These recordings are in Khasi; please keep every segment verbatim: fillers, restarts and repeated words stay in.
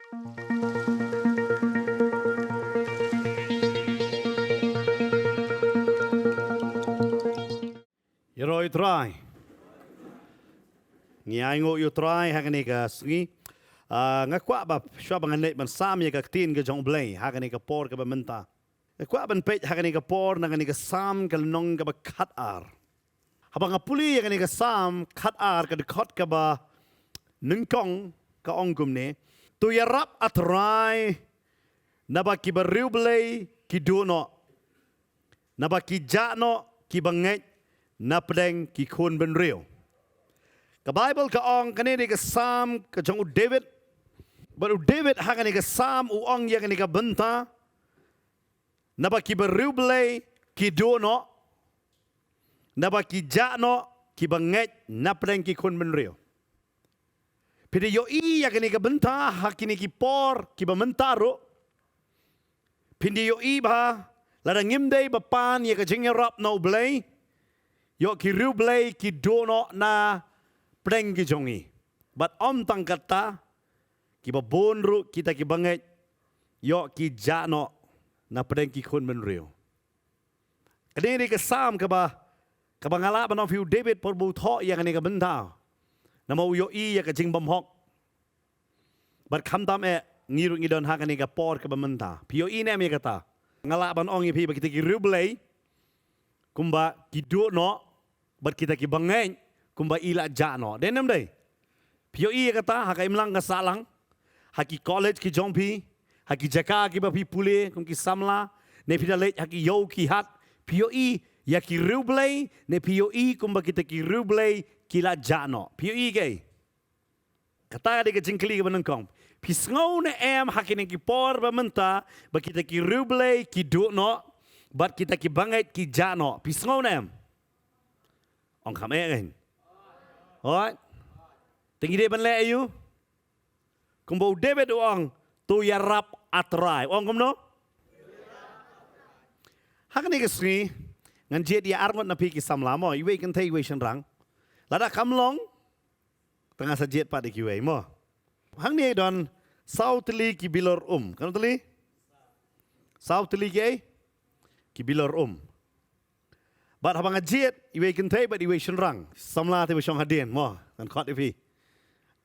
Ïaroh ïa u Trai. Ngi ainguh ïa u Trai ha kane ka sngi. Ah, nga kwah ba shuwa ba ngan leit ban sam ïa ka ktien ka jong U Blei ha kane ka por kaba mynta, nga kwah ban peit ha kane ka por na kane ka Salm ka lynnong kaba khatar. Haba nga pule ïa kane ka Salm khatar ka dkhot kaba nyngkong ka ong kumne: To ïarap, ah Trai, naba kiba riewblei ki duh noh, naba ki jah noh kiba ngeit napdeng ki khun bynriew. Ka Baibl ka ong, kane dei ka Salm ka jong u David. Bad u David ha kane ka Salm u ong ïa kane ka bynta, naba kiba riewblei ki duh noh, naba ki jah noh kiba ngeit napdeng ki khun bynriew. Phi da ïohi ïa kane ka bynta ha kine ki por kiba mynta ruh. Phin da ïohi ba lada ngim dei ba pan ïa ka jingïarap na U Blei, ïoh ki riewblei ki duh noh napdeng ki jong ngi. Bad ym tang katta, kiba bun ruh kita kiba ngeit ïoh ki jah noh napdeng ki khun bynriew. Kane dei ka Salm kaba, kaba nga lah ban ong phi u David por ba u thoh ïa kane ka bynta, namar u ïohi ïa ka jingbymhok. Bad khamtam eh ngi ruh ngi don ha kane ka por kaba mynta. Phi ïohi ne em ïa kata? Nga lah ban ong ïa phi ba kita ki riewblei kumba ki duh noh, bad kita kiba ngeit kumba i la jah noh. Dei ne em dei? Phi ïohi ïa kata ha ka imlang ka sahlang, ha ki college ki jong phi, ha ki jaka kiba phi pule kum ki samla, ne phi da leit ha ki ïew ki hat, phi ïohi ïa ki riewblei, ne phi ïohi kumba kita ki riewblei ki la jah noh? Phi ïohi kaei? Kata dei ka jingkylli kaba nyngkong. Phi sngew ne em ha kine ki por ba mynta ba kita ki riewblei ki duh noh, bad kita kiba ngeit ki jah noh? Phi sngew ne em? Ong kham eh kan. Hooid. Te ngi dei ban leh aïu? Kumba u David u ong, to ïarap, ah Trai. U ong kumno? Ha kane ka sngi ngan jied ïa arngut na phi ki samla mo, iwei kynthei iwei shynrang. Lada kam long, te nga sa jied pat ïa kiwei mo. Hangne don saw tylli ki bilor um. Katno tylli? Saw tylli kiei? Ki bilor um. Bad haba nga jied iwei kynthei bad iwei shynrang, samla te ba shong hadien mo, ngan khot ïa phi.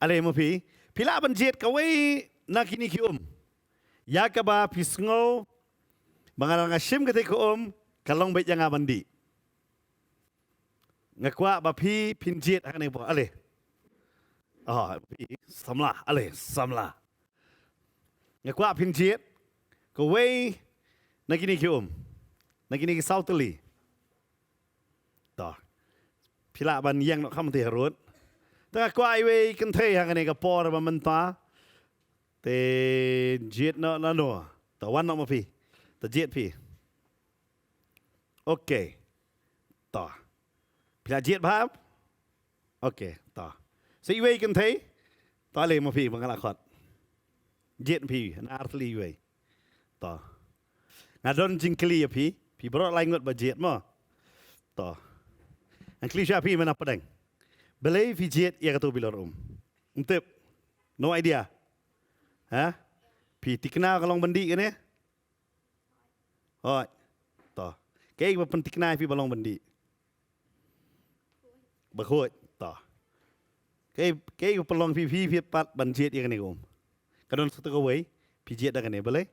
Ale mo phi, phi lah ban jied kawei na kine ki um ïa kaba phi sngew ba nga, nga shim kata ka um ka long beit ïa nga ban dih. Nga kwah ba phi phin jied ha kane ka por. Ale. Oh, phi samla, ale samla. Nga kwah phin jied kawei na kine ki um, na kine ki saw tylli. To. Phi lah ban ïeng noh kham te harud. Te nga kwah iwei kynthei ha kane ka por ba mynta te jied noh nano. To, wan noh ma phi. To jied phi. Okay. To. Phi la jied bha? Okay, to. Sa iwei kynthei. To, ale ma phi ba nga la khot. Jied phi na artylli iwei. To. Nga don jingkylli ïa phi, phi baroh lai ngut ba jied mo. To. Ngan kylli sha phi mynta pdeng. Balei phi jied ïa kato bilor um? Ym tip. No idea. Ha? Phi tikna ka long byndi kane? Hooid. To. Kaei ba pyntikna ïa phi ba long byndi? Ba khuid. To. Kaei, kaei ba pynlong phi, phi, phi pat ban jied ïa kane ka um? Ka don sa kawei, phi jied da kane, balei?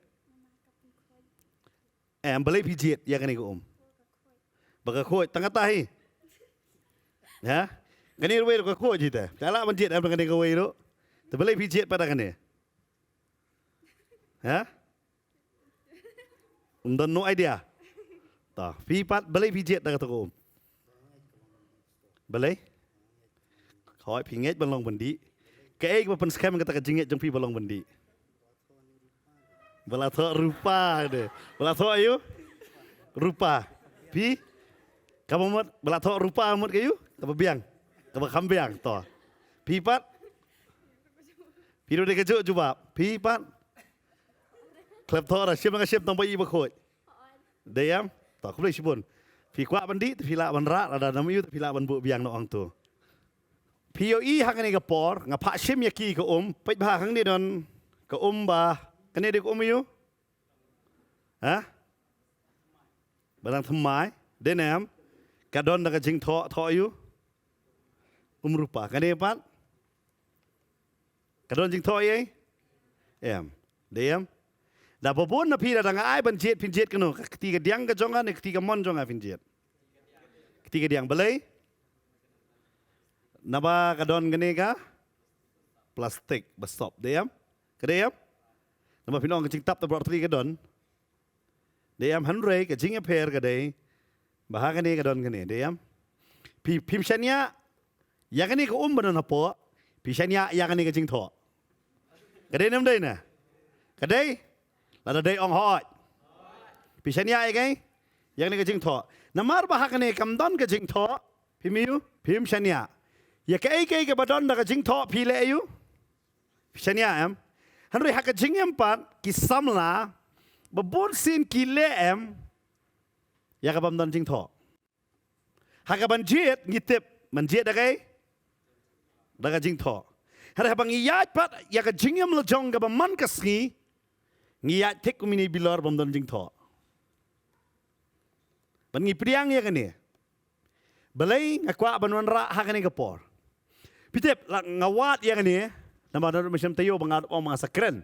Em, balei phi jied ïa kane ka um? Ba ka khuid, tang kata hi. Ha? Kane ruh ka khuid hi te. Ka lah ban jied em da kane kawei ruh. Te balei phi jied pat da kane? Ha? Ym don no idea. To, phi pat balei phi jied da kata ka um? Balei? Hooid, phi ngeit ban long byndi. Kaei ba pynskhem kata ka jingngeit jong phi ba long byndi? Ba la thoh rupa de. Ba la thoh aïu? Rupa. Phi? Kaba mut, ba la thoh rupa mut ka aïu? Kaba biang. Kaba kham biang, to. Phi pat? Phi ruh dei kajuh jubab. Phi pat? Khlem thoh ruh, shim nga shim tang ba i ba khuid. Dei em? To, khublei shibun. Phi kwah ban dih, te phi lah ban rah, lada ym aïu, te phi lah ban buh biang noh hangto. Phi ïohi ha kane ka por, nga phah shim ïa ki ka um, peit bha hangne don Ka um ba, kane dei ka um ïa u? Ha? Ba dang thymmai. Dei ne em? Ka don da ka jingthoh, thoh ïa u? Um rupa. Kane pat? Ka don jingthoh ïa? Em. Dei em? Da ba bun na phi da dang ai ban jied, phin jied kano? Ka kti kadiang ka jong nga ne kti kamon jong nga phin jied? Kti kadiang. Balei? Naba ka don kane ka plastik ba sop. Dei em? Ka dei em? Naba phin ong ka jingtap ta baroh tylli ka don. Dei em? Hynrei ka jingïapher ka dei ba ha kane ka don kane. Dei em? Phi, phim shaniah ïa kane ka um ba don hapoh, phi shaniah ïa kane ka jingthoh. Ka dei ne ym dei ne? Ka dei? Lada dei ong hooid. Phi shaniah ïa kane, ïa kane ka jingthoh. Namar ba ha kane kam don ka jingthoh, phim ïoh, phim shaniah. Ïa kaei kaei kaba don da ka jingthoh phi leh ïa u? Phi shaniah em? Hynrei ha ka jingim pat ki samla ba bun sien ki leh em ïa kaba ym don jingthoh. Ha kaban jied ngi tip ban jied da kaei? Da ka jingthoh. Hynrei haba ngi ïaid pat ïa ka jingim la jong kaba man ka sngi, ngi ïaid thik kum ine i bilor bym don jingthoh. Ban ngi pdiang ïa kane. Balei nga kwah ban wanrah ha kane ka por? Phi tip, la nga wad ïa kane, namar da mynsiem taïew ba nga ong ba nga sa kren.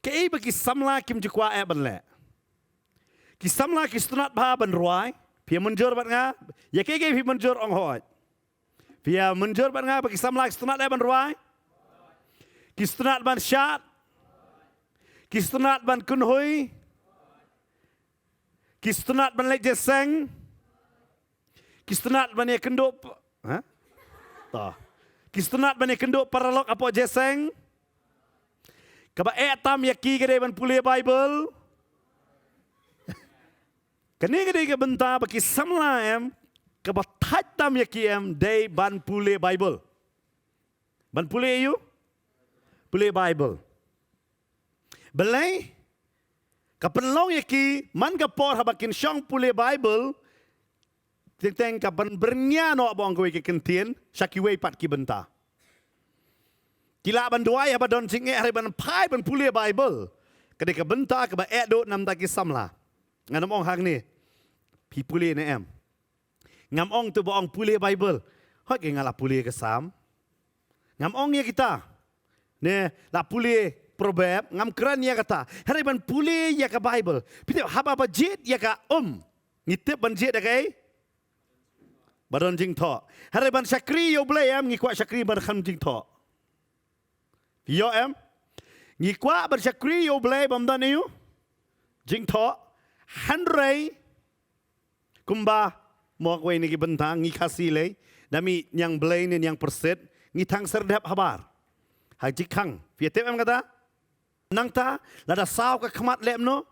Kaei ba ki samla kim ju kwah eh ban leh? Ki samla ki sngewtynnat bha ban rwai. Phi mynjur bad nga? Ïa kaei kaei phi mynjur ong hooid. Phi mynjur bad nga ba ki samla ki sngewtynnat eh ban rwai? Ki sngewtynnat ban shad? Ki sngewtynnat ban kynhun? Ki sngewtynnat ban leit jingïaseng? Ki sngewtynnat ban ïakynduh p-, ha? To. Ki sngewtynnat ban ïakynduh paralok hapoh jingïaseng? Kaba eh tam ïa ki ka dei ban pule Baibl. Kane ka dei ka bynta ba ki samla em, kaba thait tam ïa ki em dei ban pule Baibl. Ban pule ïa u? Pule Baibl. Balei? Ka pynlong ïa ki man ka por haba kin shong pule Baibl, teng teng ka ban byrngia noh ba ong kawei ka kyntien sha kiwei pat ki bynta. Ki lah ban duwai haba don jingeh, hynrei ban phai ban pule Baibl ka dei ka bynta kaba eh duh namar ki samla. Ngan ym ong hangne phi pule ne em. Ngam ong to ba ong pule Baibl. Hooid, nga la pule ka Salm. Ngam ong ïa kita. Ne, la pule Proverb, ngam kren ïa kata. Hynrei ban pule ïa ka Baibl. Phi tip, haba ba jied ïa ka um, ngi tip ban jied ïa kaei? Ba don jingthoh. Hynrei ban shakri ïa U Blei em, ngi kwah shakri ba kham jingthoh. Phi ïoh em? Ngi kwah ban shakri ïa U Blei bym don ïa u jingthoh. Hynrei kumba mo kawei na ki bynta ngi Khasi lei, da mih niang blei ne niang pyrsit, ngi thang serdep habar. Ha jingkhang, phi tip em kata? Nangta lada saw ka khmat leh kumno?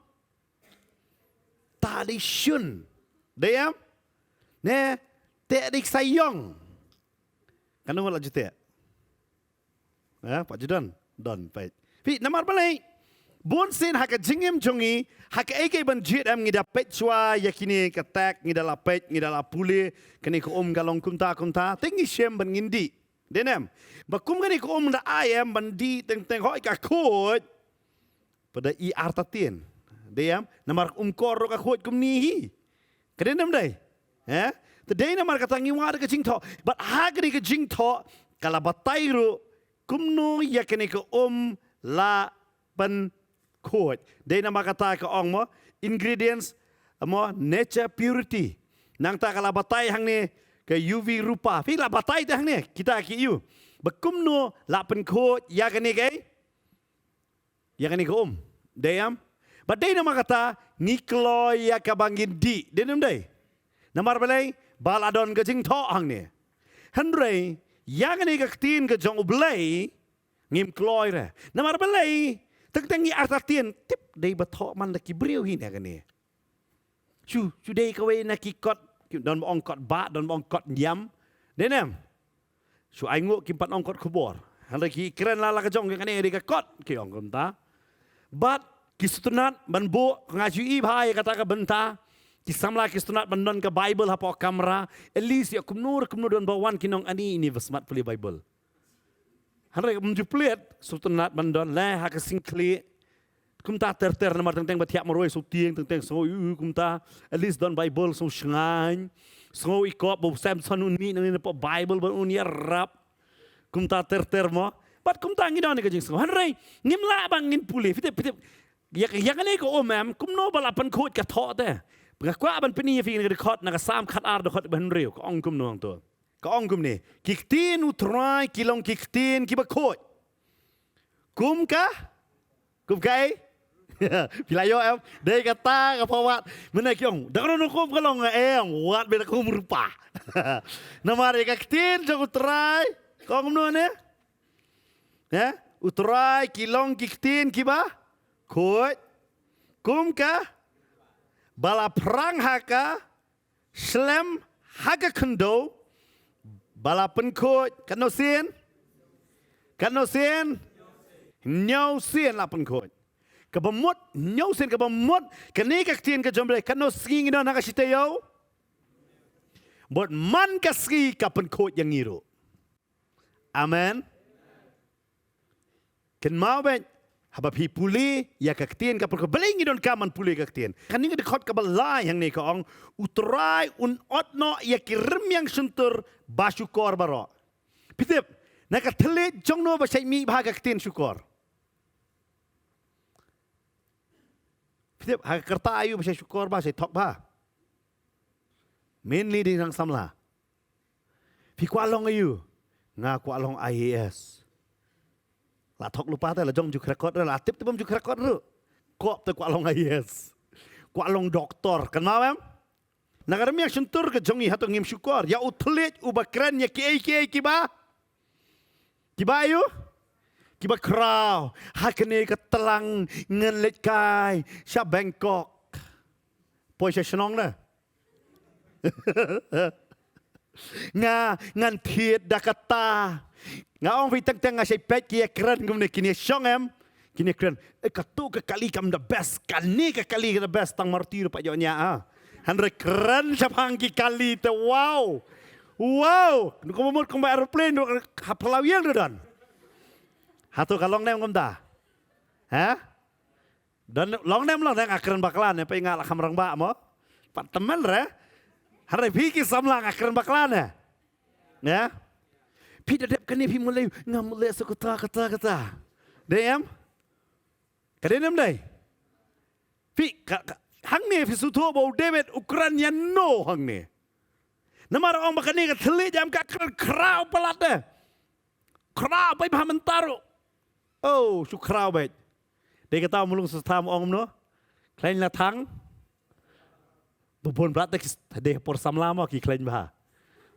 Tah dei shun. Dei em? Ne, teh dei sa ïong. Kano la ju teh? Ha, pat ju don, don, peit. Phi, namar balei? Bun sien ha ka jingim jong ngi, ha kaei kaei ban jied em, ngi da peit shuwa ïa kine ka tek, ngi da la peit, ngi da la pule, kane ka um ka long kumta kumta, te ngi shem ban ngin dih. Dei ne em? Ba kum kane ka um da ai em ban dih teng teng, hooid ka khuid. Pat da i artatien. Dei em? Namar um kor ruh ka khuid kumne hi. Ka dei ne ym dei? Eh? Te dei namar kata ngi wad ka jingthoh. Bad ha kane ka jingthoh ka la batai ruh kumno ïa kane ka um la pynkhuid. Dei namar kata ka ong mo ingredients mo nature purity. Nangta ka la batai hangne ka U V rupa. Phi la batai te hangne kita ki ïoh. Ba kumno la pynkhuid ïa kane kaei? Ïa kane ka um. Dei em? Ba dei namar kata ngi kloi ïa kaba ngin dih. Dei ne ym dei? Namar balei? Ba la don ka jingthoh hangne. Hynrei ïa kane ka ktien ka jong U Blei ngim kloi re. Namar balei? Teng teng ngi artatien tip dei ba thoh man da ki briew hi ne kane. Shu, shu dei kawei na ki kot, ki don ba ong kot bah, don ba ong kot niam. Dei ne em? Shu ai nguh kim pat ong kot khubor. Hynrei ki kren la la ka jong ki kane dei ka kot ki ong kumta. Bad ki sngewtynnat ban buh, nga shu i bha ïa kata ka bynta. Ki samla ki sngewtynnat ban don ka Baibl hapoh kamra. At least ïa kumno re kumno don ba wan kin ong ani ini ba smat pule Baibl. Hynrei ym ju plie, sngewtynnat ban don leh ha ka sing khlieh. Kumta ter ter namar teng teng ba thiah marwei sngewtieng, teng teng sngew ïohi kumta. At least don Bible, sngew shngaiñ. Sngew i kop ba u Samson un mih nangne na pdeng Bible ba un ïarap. Kumta ter ter mo. Bad kumta ngi don ïa ka jingsngew. Hynrei ngim lah ba ngin pule. Phi tip, phi tip. Ïa, ïa kane ka um em, kumno ba la pynkhuid ka thoh te. Nga kwah ban pyni ïa phi na ka dkhot, na ka Salm khatar dkhot ba hynriew, ka ong kumno hangto. Ka ong kumne. Ki ktien U Trai ki long ki ktien kiba khuid. Kum ka? Kum ka ei? Phi la ïoh em? Dei kata ka pawat. Mynne ki ong, da kano kum ka long, eh, ong, wat beit da kum rupa. Namar ïa ka ktien jong U Trai. Ka ong kumno ne? Eh? U Trai ki long ki ktien kiba khuid. Kum ka? Ba la phrang ha ka shlem ha ka khyndew, ba la pynkhuid. Katno sien? Katno sien? Hynñiew sien la pynkhuid. Kaba mut, hynñiew sien kaba mut, kane ka ktien ka jong U Blei, katno sngi ngi don ha ka shi taïew? Bad man ka sngi ka pynkhuid ïa ngi ruh. Amen. Kynmaw beit, haba phi pule ïa ka ktien ka pyrkhat. Balei ngi donkam ban pule ka ktien? Kane ka dkhot kaba lai hangne ka ong, U Trai un ot noh ïa ki rmiang shyntur ba shukor baroh. Phi tip, na ka thylliej jong no ba shait mih bha ka ktien shukor? Phi tip, ha ka rta aïu ba shait shukor bha, shait thok bha? Mainly dei tang samla. Phi kwah long aïu? Nga kwah long I A S. La thok lypa te, la jong ju krekot ruh, la tip te bym ju krekot ruh. Kwah te kwah long I A S. Kwah long doktor. Kynmaw em? Na ka rmiang shyntur ka jong ngi hato ngim shukor ïa U Thylliej uba kren ïa kiei kiei kiba, kiba aïu? Kiba khraw. Ha kane ka tlang ngan leit kai sha Bangkok. Poi sha shnong na. Nga, ngan thied da kata. Nga ong phi teng teng nga shait peit ki ïa kren kumne, kine shong em. Kine kren, eh, kato ka kali kam da best, kane ka kali ka da best, tang Maruti ruh pat ïoh ñiah, ah. Hynrei kren shaphang ki kali te, wow. Wow, kumba mut kumba aeroplane ruh ha phyllaw ïing ruh don. Hato ka long ne em kumta? Ha? Don long ne em long ne em, nga kren bakla ne, peit nga la kham rangbah mo. Pat tymmen re. Hynrei phi ki samla nga kren bakla ne. Ya. Phi da dep kane phi mut leh, nga mut leh sa kata, kata, kata. Dei em? Ka dei ne em dei? Phi ka, ka, hangne phi sngewthuh ba u David u kren ïano hangne. Namar ong ba kane ka thylliej jam ka kren khraw palat de. Khraw beit bha mynta ruh. Oh, shu khraw beit. Dei kata u Mulung Sutha u ong kumno? Khlaiñ la thang. Ba bun blat te ki s-, dei por samla mo ki khlaiñ bha.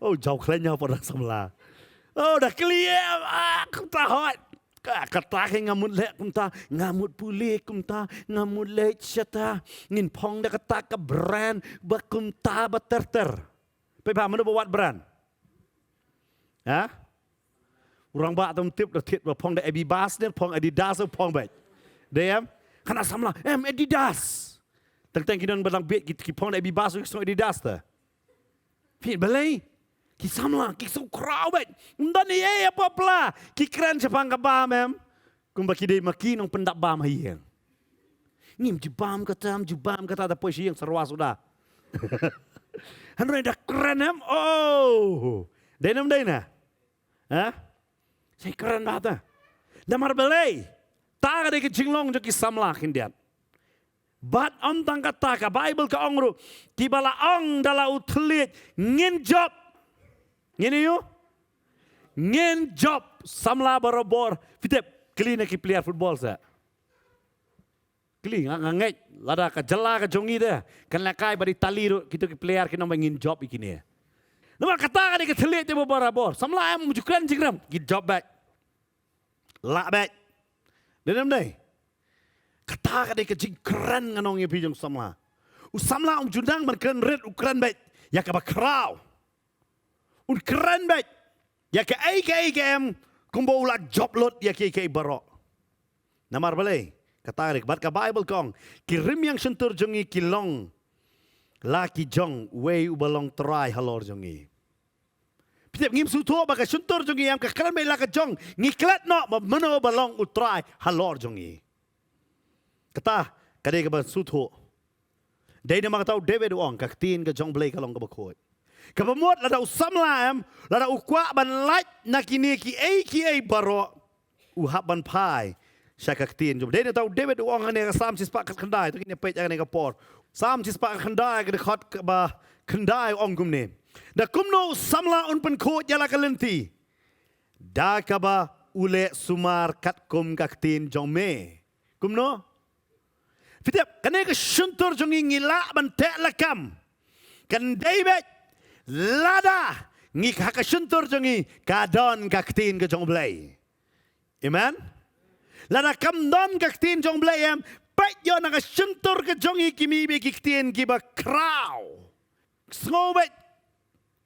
Oh, jaw khlaiñ ha por samla. Oh, da kli em, ah, kumta hoi. Ka, kata ke nga mut leh kumta, nga mut pule kumta, nga mut leh shata. Ngin phong da kata ka brand ba kumta ba ter ter. Peit bha mano ba wad brand. Ha? U rangbah te um tip da thied ba phong da Abibas ne phong Adidas, phong beit. Dei em? Kane samla, em Adidas. Teng teng ki don ba dang bieit ki, ki phong da Abibas ki sngew Adidas te. Phi balei? Ki samla ki sngew khraw beit. Ym don ei ei ha pla. Ki kren shaphang ka bam em. Kumba ki dei ma ki nongpyndap bam ha ïing. Ngim ju bam kata, ngim ju bam kata, da poi sha ïing sa rwa suda. Hynrei da kren em, oh. Dei ne em dei ne? Ha? Sa kren bha te. Namar balei? Ta ka dei ka jinglong jong ki samla khyndiat. Bad ym tang kata, ka Baibl ka ong ruh, kiba la ong da la U Thylliej, ngin jop. Ngin ïu? Ngin jop, samla barabor. Phi tip, kylli na ki player football sa. Kylli, nga, nga ngeit, lada ka jylla ka jong ngi de, kan lehkai bad Itali ruh, kito ki player kin ong ba ngin jop ïa kine. Namar kata ka dei ka thylliej te ba barabor. Samla em ju kren jingkren, ngin jop beit. Lah beit. Dei ne em dei? Kata ka dei ka jingkren ngan ong ïa phi jong samla. U samla um ju nang ban kren rit, u kren beit ïa kaba khraw. Un kren beit ïa kaei kaei ka em, kumba u la jop lut ïa kiei kiei baroh. Namar balei? Kata ka dei bad ka Baibl ka ong, ki rmiang shyntur jong ngi ki long la ki jong uwei uba long trai halor jong ngi. Phi tip, ngim sngewthuh ba ka shyntur jong ngi em ka kren beit la ka jong. Ngi klet noh ba mano ba long u trai halor jong ngi. Kata ka dei kaba sngewthuh. Dei namar kata u David u ong, ka ktien ka jong U Blei ka long kaba khuid. Kaba mut lada u samla em, lada u kwah ban lait na kine kiei kiei baroh, u hap ban phai sha ka ktien jong. Dei na kata u David u ong hangne ha ka Salm shispah khatkhyndai, to ngin ïa peit hangne ka por. Salm shispah khatkhyndai, ka dkhot kaba khyndai, u ong kumne: Da kumno u samla un pynkhuid ïa la ka lynti? Da kaba u leh sumar katkum ka ktien jong me. Kumno? Phi tip, kane ka shyntur jong ngi, ngi lah ban teh lakam. Kan dei beit lada ngi, ha ka shyntur jong ngi ka don ka ktien ka jong U Blei. Amen. Lada kam don ka ktien jong U Blei em, peit ïoh na ka shyntur ka jong ngi ki mih beit ki ktien kiba khraw. Sngew beit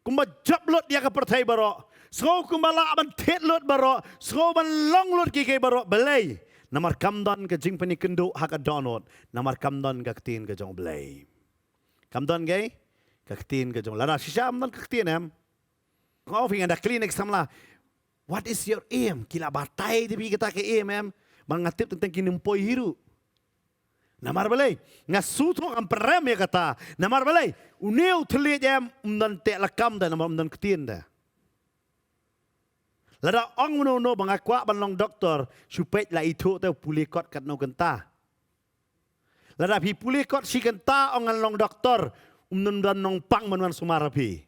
kumba jop lut ïa ka pyrthei baroh. Sngew kumba lah ban thied lut baroh. Sngew ban long lut kiei kiei baroh. Balei? Namar kam don ka jingpyni kynduh ha ka dohnud. Namar kam don ka ktien ka jong U Blei. Kam don kaei? Ka ktien ka jong. Lada shisha ym don ka ktien em, nga ong phi, nga da kylli na ki samla, "What is your aim?" Ki la batai te phi kata ka aim em. Ba nga tip teng teng kin ym poi hi ruh. Namar balei? Nga sngewthuh, ngam pynrem ïa kata. Namar balei? Une u thylliej em, ym don teh lakam te, namar ym don ktien te. Lada ong uno uno ba nga kwah ban long doktor, shu peit la ithuh te u pule kot katno kynta. Lada phi pule kot shi kynta ong ngan long doktor, ym don, don nongpang ban wan sumar ha phi.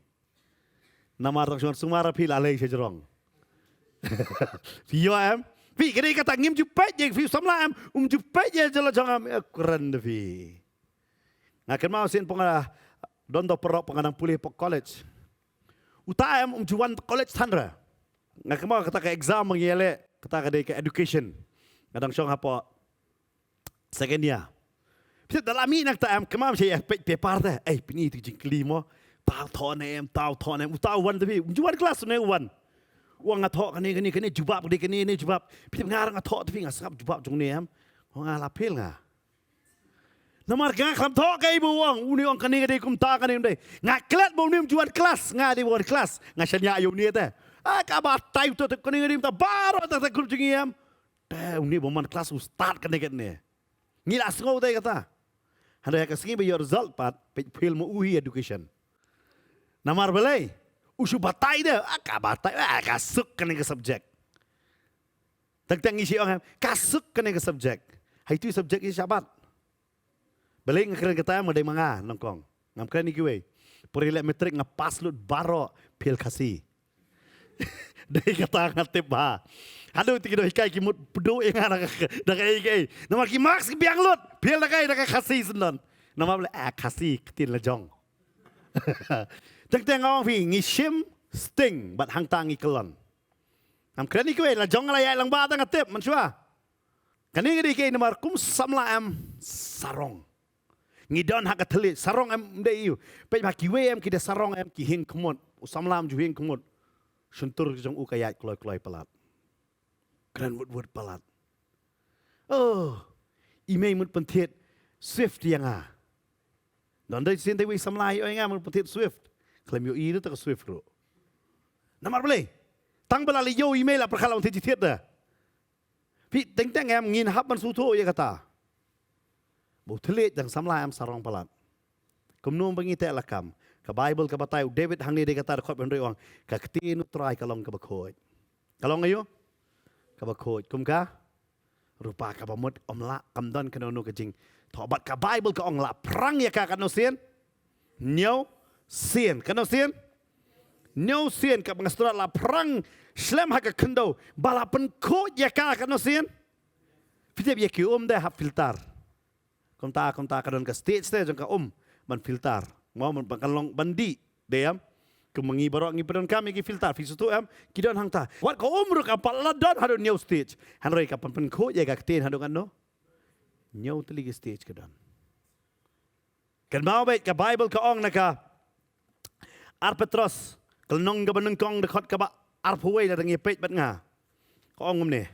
Namar tang shu wan sumar ha phi la lei sha jrong. Phi ïoh em? Phi, ka dei kata, ngim ju peit ïa phi u samla em, um ju peit ïa jong la jong em, eh, kren da phi. Nga kynmaw sien pynban nga don da u paralok, pynban nga dang pule hapoh college. Uta em um ju wan college than re. Nga kynmaw kata ka exam ba ngi ïaleh, kata ka dei ka education. Nga dang shong hapoh second year. Phi tip, da la mih na kata em, kynmaw sha ïa peit paper te. Ei, pyni tu jingkylli mo. Uta u thoh ne em, uta u thoh ne em, uta u wan te phi. Um ju wan klas ne u wan. U ong nga thoh kane, kane, kane jubab, kane, kane, kane jubab. Phi tip, nga ruh nga thoh te phi, nga sngap jubab jong une em. Nga la fail nga. Namar nga khlem thoh kaei ba u ong, une u ong kane ka dei kumta, kane ka dei. Nga klet ba une um ju wan klas, nga dei ba wan klas. Nga shaniah ïa une te. Ah, ka batai uto te, kane ka dei kumta, baroh te, te group jong ngi em. Te une ba wan klas u start kane kane. Ngi la sngew te kata. Hynrei ha ka sngi ba ïoh result pat, peit fail ma u hi education. Namar balei? U shu batai te, ah, ka batai, ah, ka suk kane ka subject. Teng teng ngi shu ong em, ka suk kane ka subject. Ha itu i subject i shabat. Balei nga kren kata em, nga dei ma nga nyngkong. Ngam kren ïa kiwei. Por ïaleh matric nga pass lut baroh, fail Khasi. Dei kata nga tip ba haduh te ki nonghikai ki mut pynduh ïa nga da ka, da kaei kaei. Namar ki marks ki biang lut, fail da kaei, da ka Khasi syndon. Namar balei? Ah, Khasi, ktien la jong. Teng teng nga ong phi, ngi shim sting bad hangta ngi kyllon. Ngam kren ïa kiwei, la jong nga la ïaid lang bad nga tip mynshuwa. Kane ka dei kaei, namar kum samla em sarong. Ngi don ha ka thylliej, sarong em ym dei ïa u. Peit ba kiwei em ki da sarong em ki hieng khmut. U samla um ju hieng khmut. Shyntur jong u ka ïaid kloi kloi palat. Kren wut wut palat. Oh, i mei mut pynthied Swift ïa nga. Don dei sien te wei samla ïoh ïa nga mut pynthied Swift. Khlem ïohi ruh te ka Swift ruh. Namar balei? Tang ba la leit ïoh i mei la pyrkhat la pynthied jingthied te. Phi, teng teng em ngin hap ban sngewthuh ïa kata. Ba u thylliej dang samla em sarong palat. Kumno ba ngi teh lakam? Ka Baibl ka batai, u David hangne dei kata dkhot ba hynriew u ong, ka ktien u Trai ka long kaba khuid. Ka long aïu? Kaba khuid. Kum ka rupa, kaba mut ym lah, kam don kano kano ka jingthoh. Bad ka Baibl ka ong la phrang ïa ka katno sien? Hynñiew sien. Katno sien? Hynñiew sien. Kaba nga sdang la phrang shlem ha ka khyndew. Ba la pynkhuid ïa ka katno sien? Phi tip, ïa ki um de hap filter. Kumta, kumta ka don ka stage te jong ka um ban filter. Mo, ban, ban kan long ban dih, dei em? Kum ma ngi baroh ngi pyndonkam ïa ki filter, phi sngewthuh em? Ki don hangta. Wat ka um ruh ka pat la don haduh hynñiew stage. Hynrei ka pyn, pynkhuid ïa ka ktien haduh katno? Hynñiew tylli ki stage ka don. Kynmaw beit, ka Baibl ka ong na ka Ar Petros, ka lynnong kaba nyngkong, dkhot kaba arphew wei, lada ngi peit bad nga. Ka ong kumne: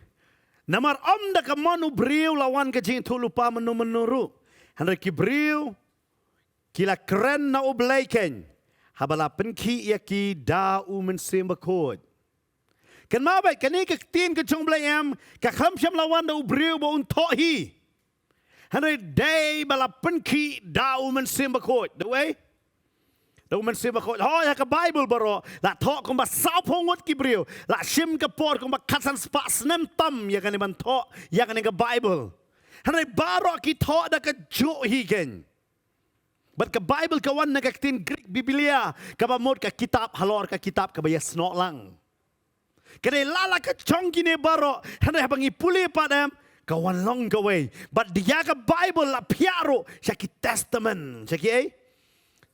Namar ym da ka mon u briew la wan ka jingïathuhlypa mynno mynno ruh. Hynrei ki briew ki la kren na U Blei keiñ Haba la pynkhih ïa ki da u Mynsiem Bakhuid. Kynmaw beit, kane ka ktien ka jong U Blei em, ka khlem shym la wan da u briew ba un thoh hi. Hynrei dei ba la pynkhih da u Mynsiem Bakhuid. Da uei? Da u Mynsiem Bakhuid. Hooid, ha ka Baibl baroh la thoh kumba sawphew ngut ki briew. La shim ka por kumba khatsan spah snem tam ïa kane ban thoh ïa kane ka Baibl. Hynrei baroh ki thoh da kajuh hi keiñ. Bad ka Baibl ka wan na ka ktien Greek Biblia, kaba mut ka kitab halor ka kitab kaba ïasnoh lang. Ka dei la la ka jong kine baroh, hynrei haba ngi pule pat em, ka wan long kawei. Bad ïa ka Baibl la phiah ruh sha ki testament, sha ki ei?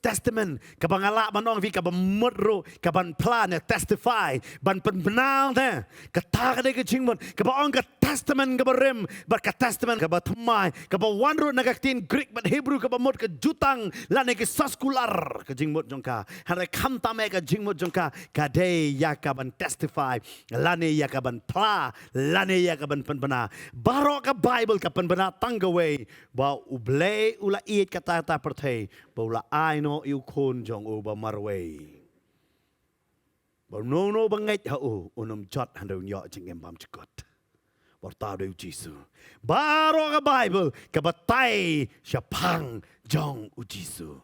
Testament, kaba nga lah ban ong ïa phi kaba mut ruh kaban phla ne testify, ban pynbna ne. Kata ka dei ka jingmut, kaba ong ka testament kaba rim bad ka testament kaba thymmai, kaba wan ruh na ka ktien Greek bad Hebrew kaba mut ka jutang lane ka soskular, ka jingmut jong ka. Hynrei khamtam eh ka jingmut jong ka ka dei ïa kaban testify, lane ïa kaban phla, lane ïa kaban pynbna. Baroh ka Baibl ka pynbna tang kawei, ba U Blei u la ïeit kata kata pyrthei ba u la ai noh ïa u Khun jong u ba marwei, ba uno uno ba ngeit ha u un ym jot hynrei un ïoh jingim bymjukut. Ba uta u dei u Jisu. Baroh ka Baibl ka batai shaphang jong u Jisu.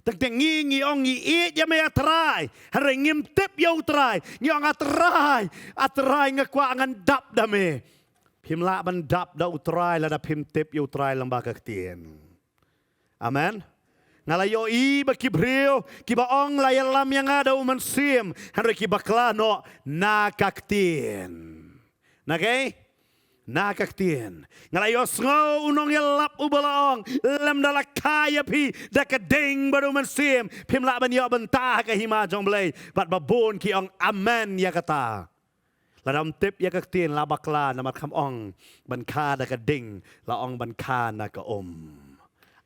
Tang tang ngi, ngi ong ngi ïeit ïa me A Trai, hynrei ngim tip ïa u Trai. Ngi ong A Trai, A Trai, nga kwah ngan dap da me. Phim lah ban dap da u Trai lada phim tip ïa u Trai lyngba ka ktien. Amen. Nga la ïohi ba ki briew kiba ong la ïalam ïa nga da u Mynsiem, hynrei ki bakla noh na ka ktien. Na kaei? Na ka ktien. Nga la ïohsngew u nongïalap uba la ong, lymda la kha ïa phi da ka ding bad u Mynsiem, phim lah ban ïoh bynta ha ka hima jong U Blei. Bad ba bun ki ong amen ïa kata. Lada ym tip ïa ka ktien la bakla, namar kam ong ban kha da ka ding, la ong ban kha na ka um.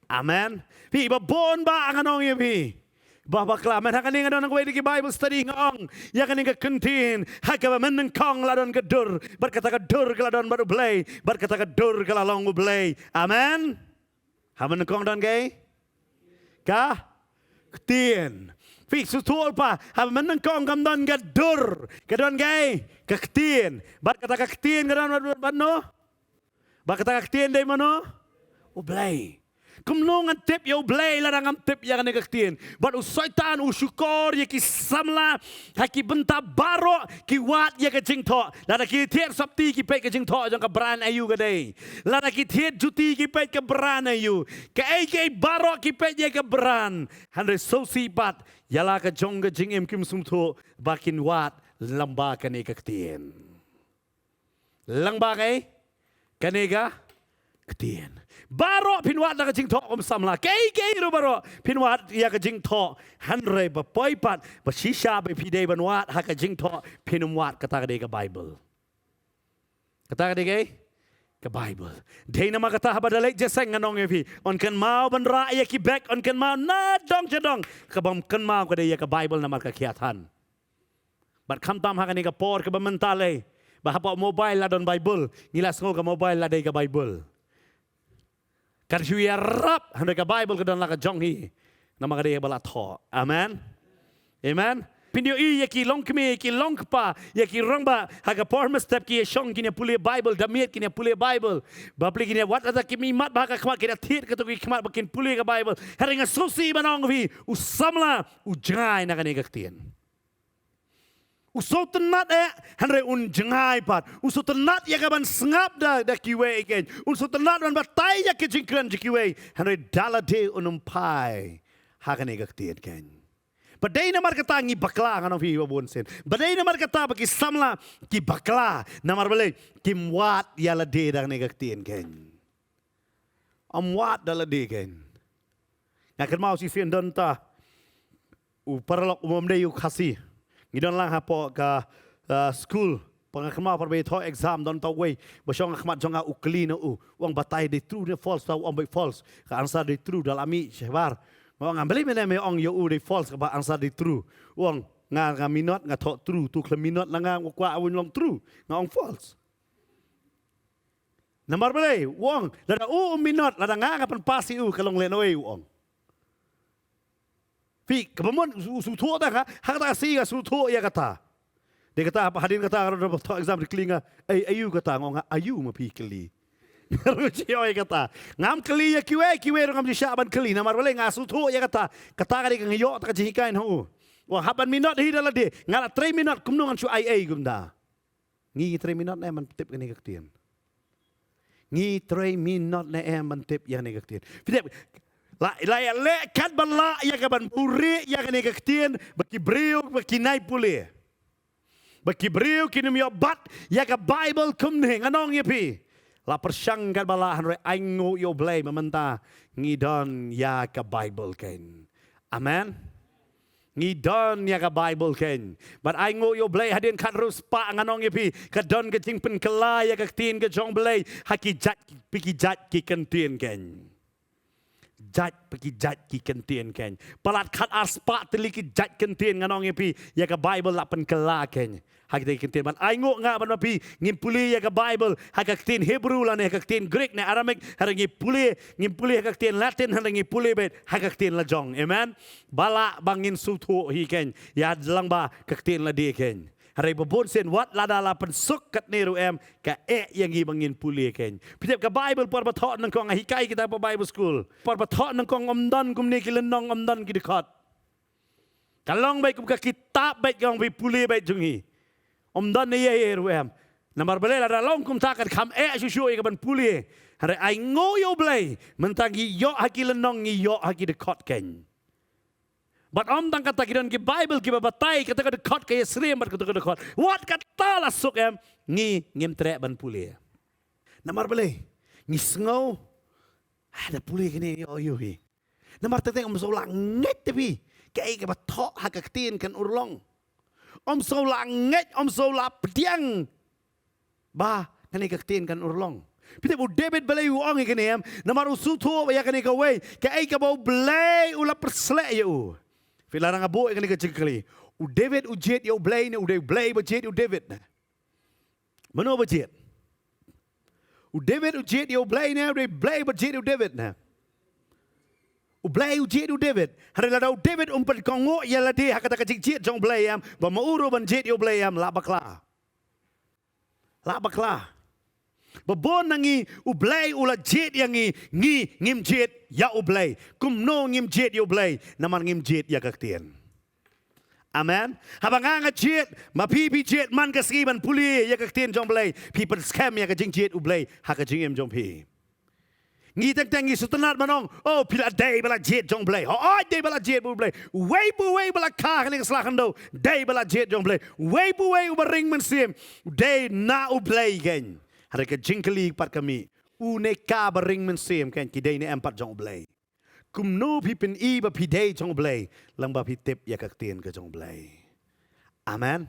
Amen. Phi ba bun ba ngan ong ïa phi ba bakla. Mynta ha kane nga don kawei de ki Bible study, nga ong ïa kane ka ktien, ha kaba mynnyngkong la don ka dur, bad kata ka dur ka la don bad U Blei, bad kata ka dur ka la long U Blei. Amen. Ha mynnyngkong don kaei? Ka ktien. Phi sngewthuh pat, ha mynnyngkong kam don ka dur, ka don kaei? Ka ktien. Bad kata ka ktien ka don bad, bad, bad no? Bad kata ka ktien dei mano? U Blei. Kumno ngan tip ïa U Blei lada ngam tip ïa kane ka ktien? Bad u Soitan u shukor ïa ki samla ha ki bynta baroh, ki wad ïa ka jingthoh. Lada ki thied sopti ki peit ka jingthoh jong ka brand aïu ka dei. Lada ki thied juti ki peit ka brand aïu. Kaei kaei baroh ki peit ïa ka brand. Hynrei sngewsih pat ïa la ka jong ka jingim kim sngewthuh ba kin wad lyngba kane ka ktien. Lyngba kaei? Kane ka ktien. Baroh phin wad da ka jingthoh kum samla. Kaei kaei ruh baroh phin wad ïa ka jingthoh. Hynrei ba poi pat, ba shisha ba phi dei ban wad ha ka jingthoh, phin ym wad kata ka dei ka Bible. Kata ka dei kaei? Ka Bible. Dei namar kata haba da leit jingïaseng ngan ong ïa phi, yn kynmaw ban rah ïa ki bag, yn kynmaw na dong sha dong. Kaba ym kynmaw ka dei ïa ka Bible namar ka khia than. Bad khamtam ha kane ka por kaba mynta lei, ba hapoh mobile la don Bible, ngi la sngew ka mobile la dei ka Bible. Kan shu ïarap, hynrei ka Bible ka don la ka jong hi. Namar ka dei ba la thoh. Amen. Amen. Phin ïohi ïa ki longkmie, ïa ki longkpa, ïa ki rangbah, ha ka por mynstep ki ïa shong kin ïa pule Bible, da miet kin ïa pule Bible. Bapli kin ïa wad kata ki mihmat ba ha ka khmat, kin ïa thied kato ki khmat ba kin pule ka Bible. Hynrei nga sngewsih ban ong ïa phi, u samla u jngai na kane ka ktien. U sngewtynnat eh, hynrei un jngai pat. U sngewtynnat ïa kaban sngap da, da kiwei keiñ. Un sngewtynnat ban batai ïa ki jingkren jong kiwei, hynrei da lade un ym phai ha kane ka ktien keiñ. Ba dei namar kata ngi bakla, ngan ong ïa phi ba bun sien. Ba dei namar kata ba ki samla ki bakla, namar balei? Kim wad ïa lade da kane ka ktien keiñ. Ym wad da lade keiñ. Nga kynmaw shisien don ta u paralok u ym dei u Khasi. Ngi don lang hapoh ka, uh, skul. Ba nga kynmaw por ba thoh exam don ta uwei ba shong ha khmat jong nga, u kylli na u, u ong batai dei true ne false, ta u ong beit false. Ka answer dei true, da la mih shabar. Nga ong balei mynne me ong ïa u dei false, kaba answer dei true. U ong nga, nga minot nga thoh true, tu khlem minot na nga, nga kwah u long true. Nga ong false. Namar balei? U ong lada u, u minot, lada nga, nga pynpass ïa u, ka long lehnohei, u ong. Phi, kaba mon, u sngewthuh ta ka, ha kata ka sngi nga sngewthuh ïa kata. Dei kata, hadien kata, nga ruh ba thoh exam, ri kylli nga, "Ei, aïu kata?" Nga ong, "Aïu ma phi kylli?" Nga ruh shu ïohi kata. Ngam kylli ïa kiwei, kiwei ruh ngam ju shah ban kylli. Namar balei, nga sngewthuh ïa kata. Kata ka dei ka, nga ïoh ta ka jinghikai na u. Wan hap ban minot hi da lade. Nga la trei minot, kumno ngan shu ai ei kumta. Ngi, ngi trei minot ne em ban tip kane ka ktien? Ngi trei minot ne em ban tip ïa kane ka ktien? Phi tip, la, la ïaleh katba lah ïa kaban buhrieh ïa kane ka ktien, ba ki briew, ba kin nai pule. Ba ki briew kin ym ïoh bat ïa ka Baibl kumne, ngan ong ïa phi. La pyrshang katba lah, hynrei ainguh ïa U Blei ba mynta ngi don ïa ka Baibl kein. Amen. Ngi don ïa ka Baibl kein. Bad ainguh ïa U Blei, hadien khathynriew spah, ngan ong ïa phi, ka don ka jingpynkylla ïa ka ktien ka jong U Blei ha ki jait, phi ki jait ki kyntien kein. Jait, phi ki jait ki kyntien kein. Palat khatar spah tylli ki jait kyntien, ngan ong ïa phi, ïa ka Baibl la pynkylla kein ha kita ki kyntien. Bad ainguh nga bad ma phi ngin pule ïa ka Baibl ha ka ktien Hebru lane ha ka ktien Greek ne Aramaic, hynrei ngi pule, ngin pule ha ka ktien Latin, hynrei ngi pule beit ha ka ktien la jong. Amen. Ba lah ba ngin sngewthuh hi kein ïa lang ba ka ktien lade kein. Hynrei ba bun sien, wat lada la pynsuk katne ruh em, ka eh ïa ngi ba ngin pule kein. Phi tip, ka Baibl por ba thoh nyngkong, nga hikai kita ha Bible School, por ba thoh nyngkong ym don kumne ki lynnong, ym don ki dkhot. Ka long beit kum ka kitab beit, ka long beit pule beit jong ngi. Ym don ei ei ruh em. Namar balei, lada long kumta kan kham eh shuh shuh ïa kaban pule. Hynrei ainguh ïa U Blei, mynta ngi ïoh ha ki lynnong, ngi ïoh ha ki dkhot kein. Bad ym tang kata, ki don ki Baibl kiba batai kata ka dkhot ka ïasyriem bad kata ka dkhot. Wat kata la suk em, ngi ngim treh ban pule. Namar balei? Ngi sngew, ah, da pule kane ïoh ïoh hi. Namar teng teng ym sngewlah ngeit te phi kaei kaba thoh ha ka ktien kan urlong. Ym sngewlah ngeit, ym sngewlah pdiang ba kane ka ktien kan urlong. Phi tip, u David balei u ong ïa kane em? Namar u sngewthuh ba ïa kane kawei, kaei kaba U Blei u la pyrsleh ïa u. Phi, lada nga buh ïa kane ka jingkylli, u David u jied ïa U Blei ne u dei U Blei ba jied ïa u David ne? Mano ba jied? U David u jied ïa U Blei ne u dei U Blei ba jied ïa u David ne? U Blei u jied ïa u David. Hynrei lada u David um pynkohnguh ïa lade ha kata ka jingjied jong U Blei em, ba ma u ruh ban jied ïa U Blei em, lah bakla. Lah bakla. Ba bun na ngi, U Blei u la jied ïa ngi, ngi ngim jied ïa U Blei. Kumno ngim jied ïa U Blei? Namar ngim jied ïa ka ktien. Amen. Haba nga nga jied, ma phi phi jied, man ka sngi ban pule ïa ka ktien jong U Blei, phi pynskhem ïa ka jingjied U Blei ha ka jingim jong phi. Ngi teng teng ngi sngewtynnat ban ong, oh, phi la dei ba la jied jong U Blei. Hooid, dei ba la jied U Blei. Uwei pa uwei ba la kha ha kane ka sla khyndew, dei ba la jied jong U Blei. Uwei pa uwei uba ring mynsiem, dei na U Blei kein. Hynrei ka jingkylli pat ka mih, une kaba ring mynsiem kein, ki dei ne em pat jong U Blei? Kumno phi pyni ba phi dei jong U Blei, lyngba phi tip ïa ka ktien ka jong U Blei? Amen.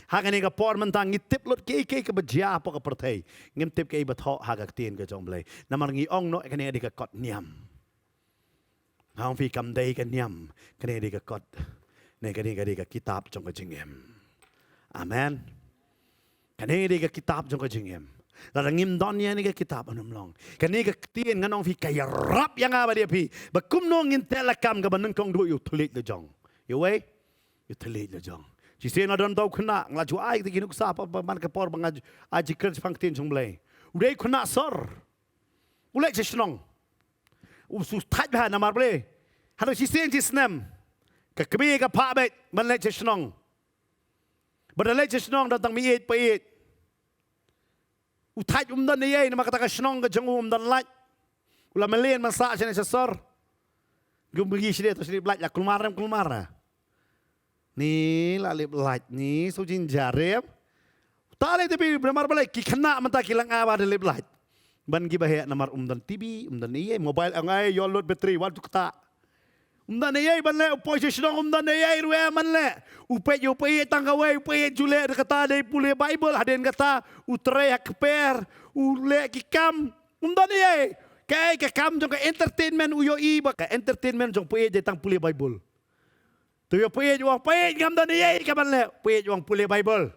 Ha kane ka por mynta ngi tip lut kiei kiei kaba jia hapoh ka pyrthei, ngim tip kaei ba thoh ha ka ktien ka jong U Blei. Namar ngi ong noh kane ka dei ka kot niam. Nga ong phi, kam dei ka niam, kane ka dei ka kot, ne kane ka dei ka kitab jong ka jingim. Amen. Kane ka dei ka kitab jong ka jingim. Lada ngim don ïa kane ka kitab, un ym long. Kane ka ktien, ngan ong phi, ka ïarap ïa nga bad ïa phi ba kumno ngin teh lakam kaba nyngkong duh ïa u thylliej la jong. Ïa uwei? Ïa u thylliej la jong. Shisien la don uta u khynnah, nga la ju ai kata ki nuksa ha, ha, man ka por ba nga ai jingkren shaphang ktien jong U Blei. U dei u khynnah sor. U leit sha shnong. U shu thait bha, namar balei? Hynrei shisien shi snem, ka kmie ka phah beit ban leit sha shnong. Ba da leit sha shnong don tang meiieit paieit. U thait um don eiei, namar kata ka shnong ka jong u um don light. U la mlien ban sah shane sha sor. Kum ba ngi shane, to shane lip light, la kulmar em kulmar. Ni la lip light ni, shu jingjia em. Uta lei te phi, namar balei? Ki khynnah mynta ki la nga ba da lip light. Ban kiba heh, namar um don T V, um don eiei, mobile, ong ai, ïoh lut battery, wat ju ktah. Um don eiei ban leh, u poi sha shnong um don eiei ruh em ban leh. U peit ïa u paieit tang kawei, u paieit ju leh, da kata dei pule Baibl, hadien kata u trei ha kper, u leh ki kam. Um don eiei. Kaei ka kam jong ka entertainment, u ïohi ba ka entertainment jong u paieit dei tang pule Baibl. Te ïa u paieit u ong, paieit, ngam don eiei ka ban leh. Paieit u ong, pule Baibl.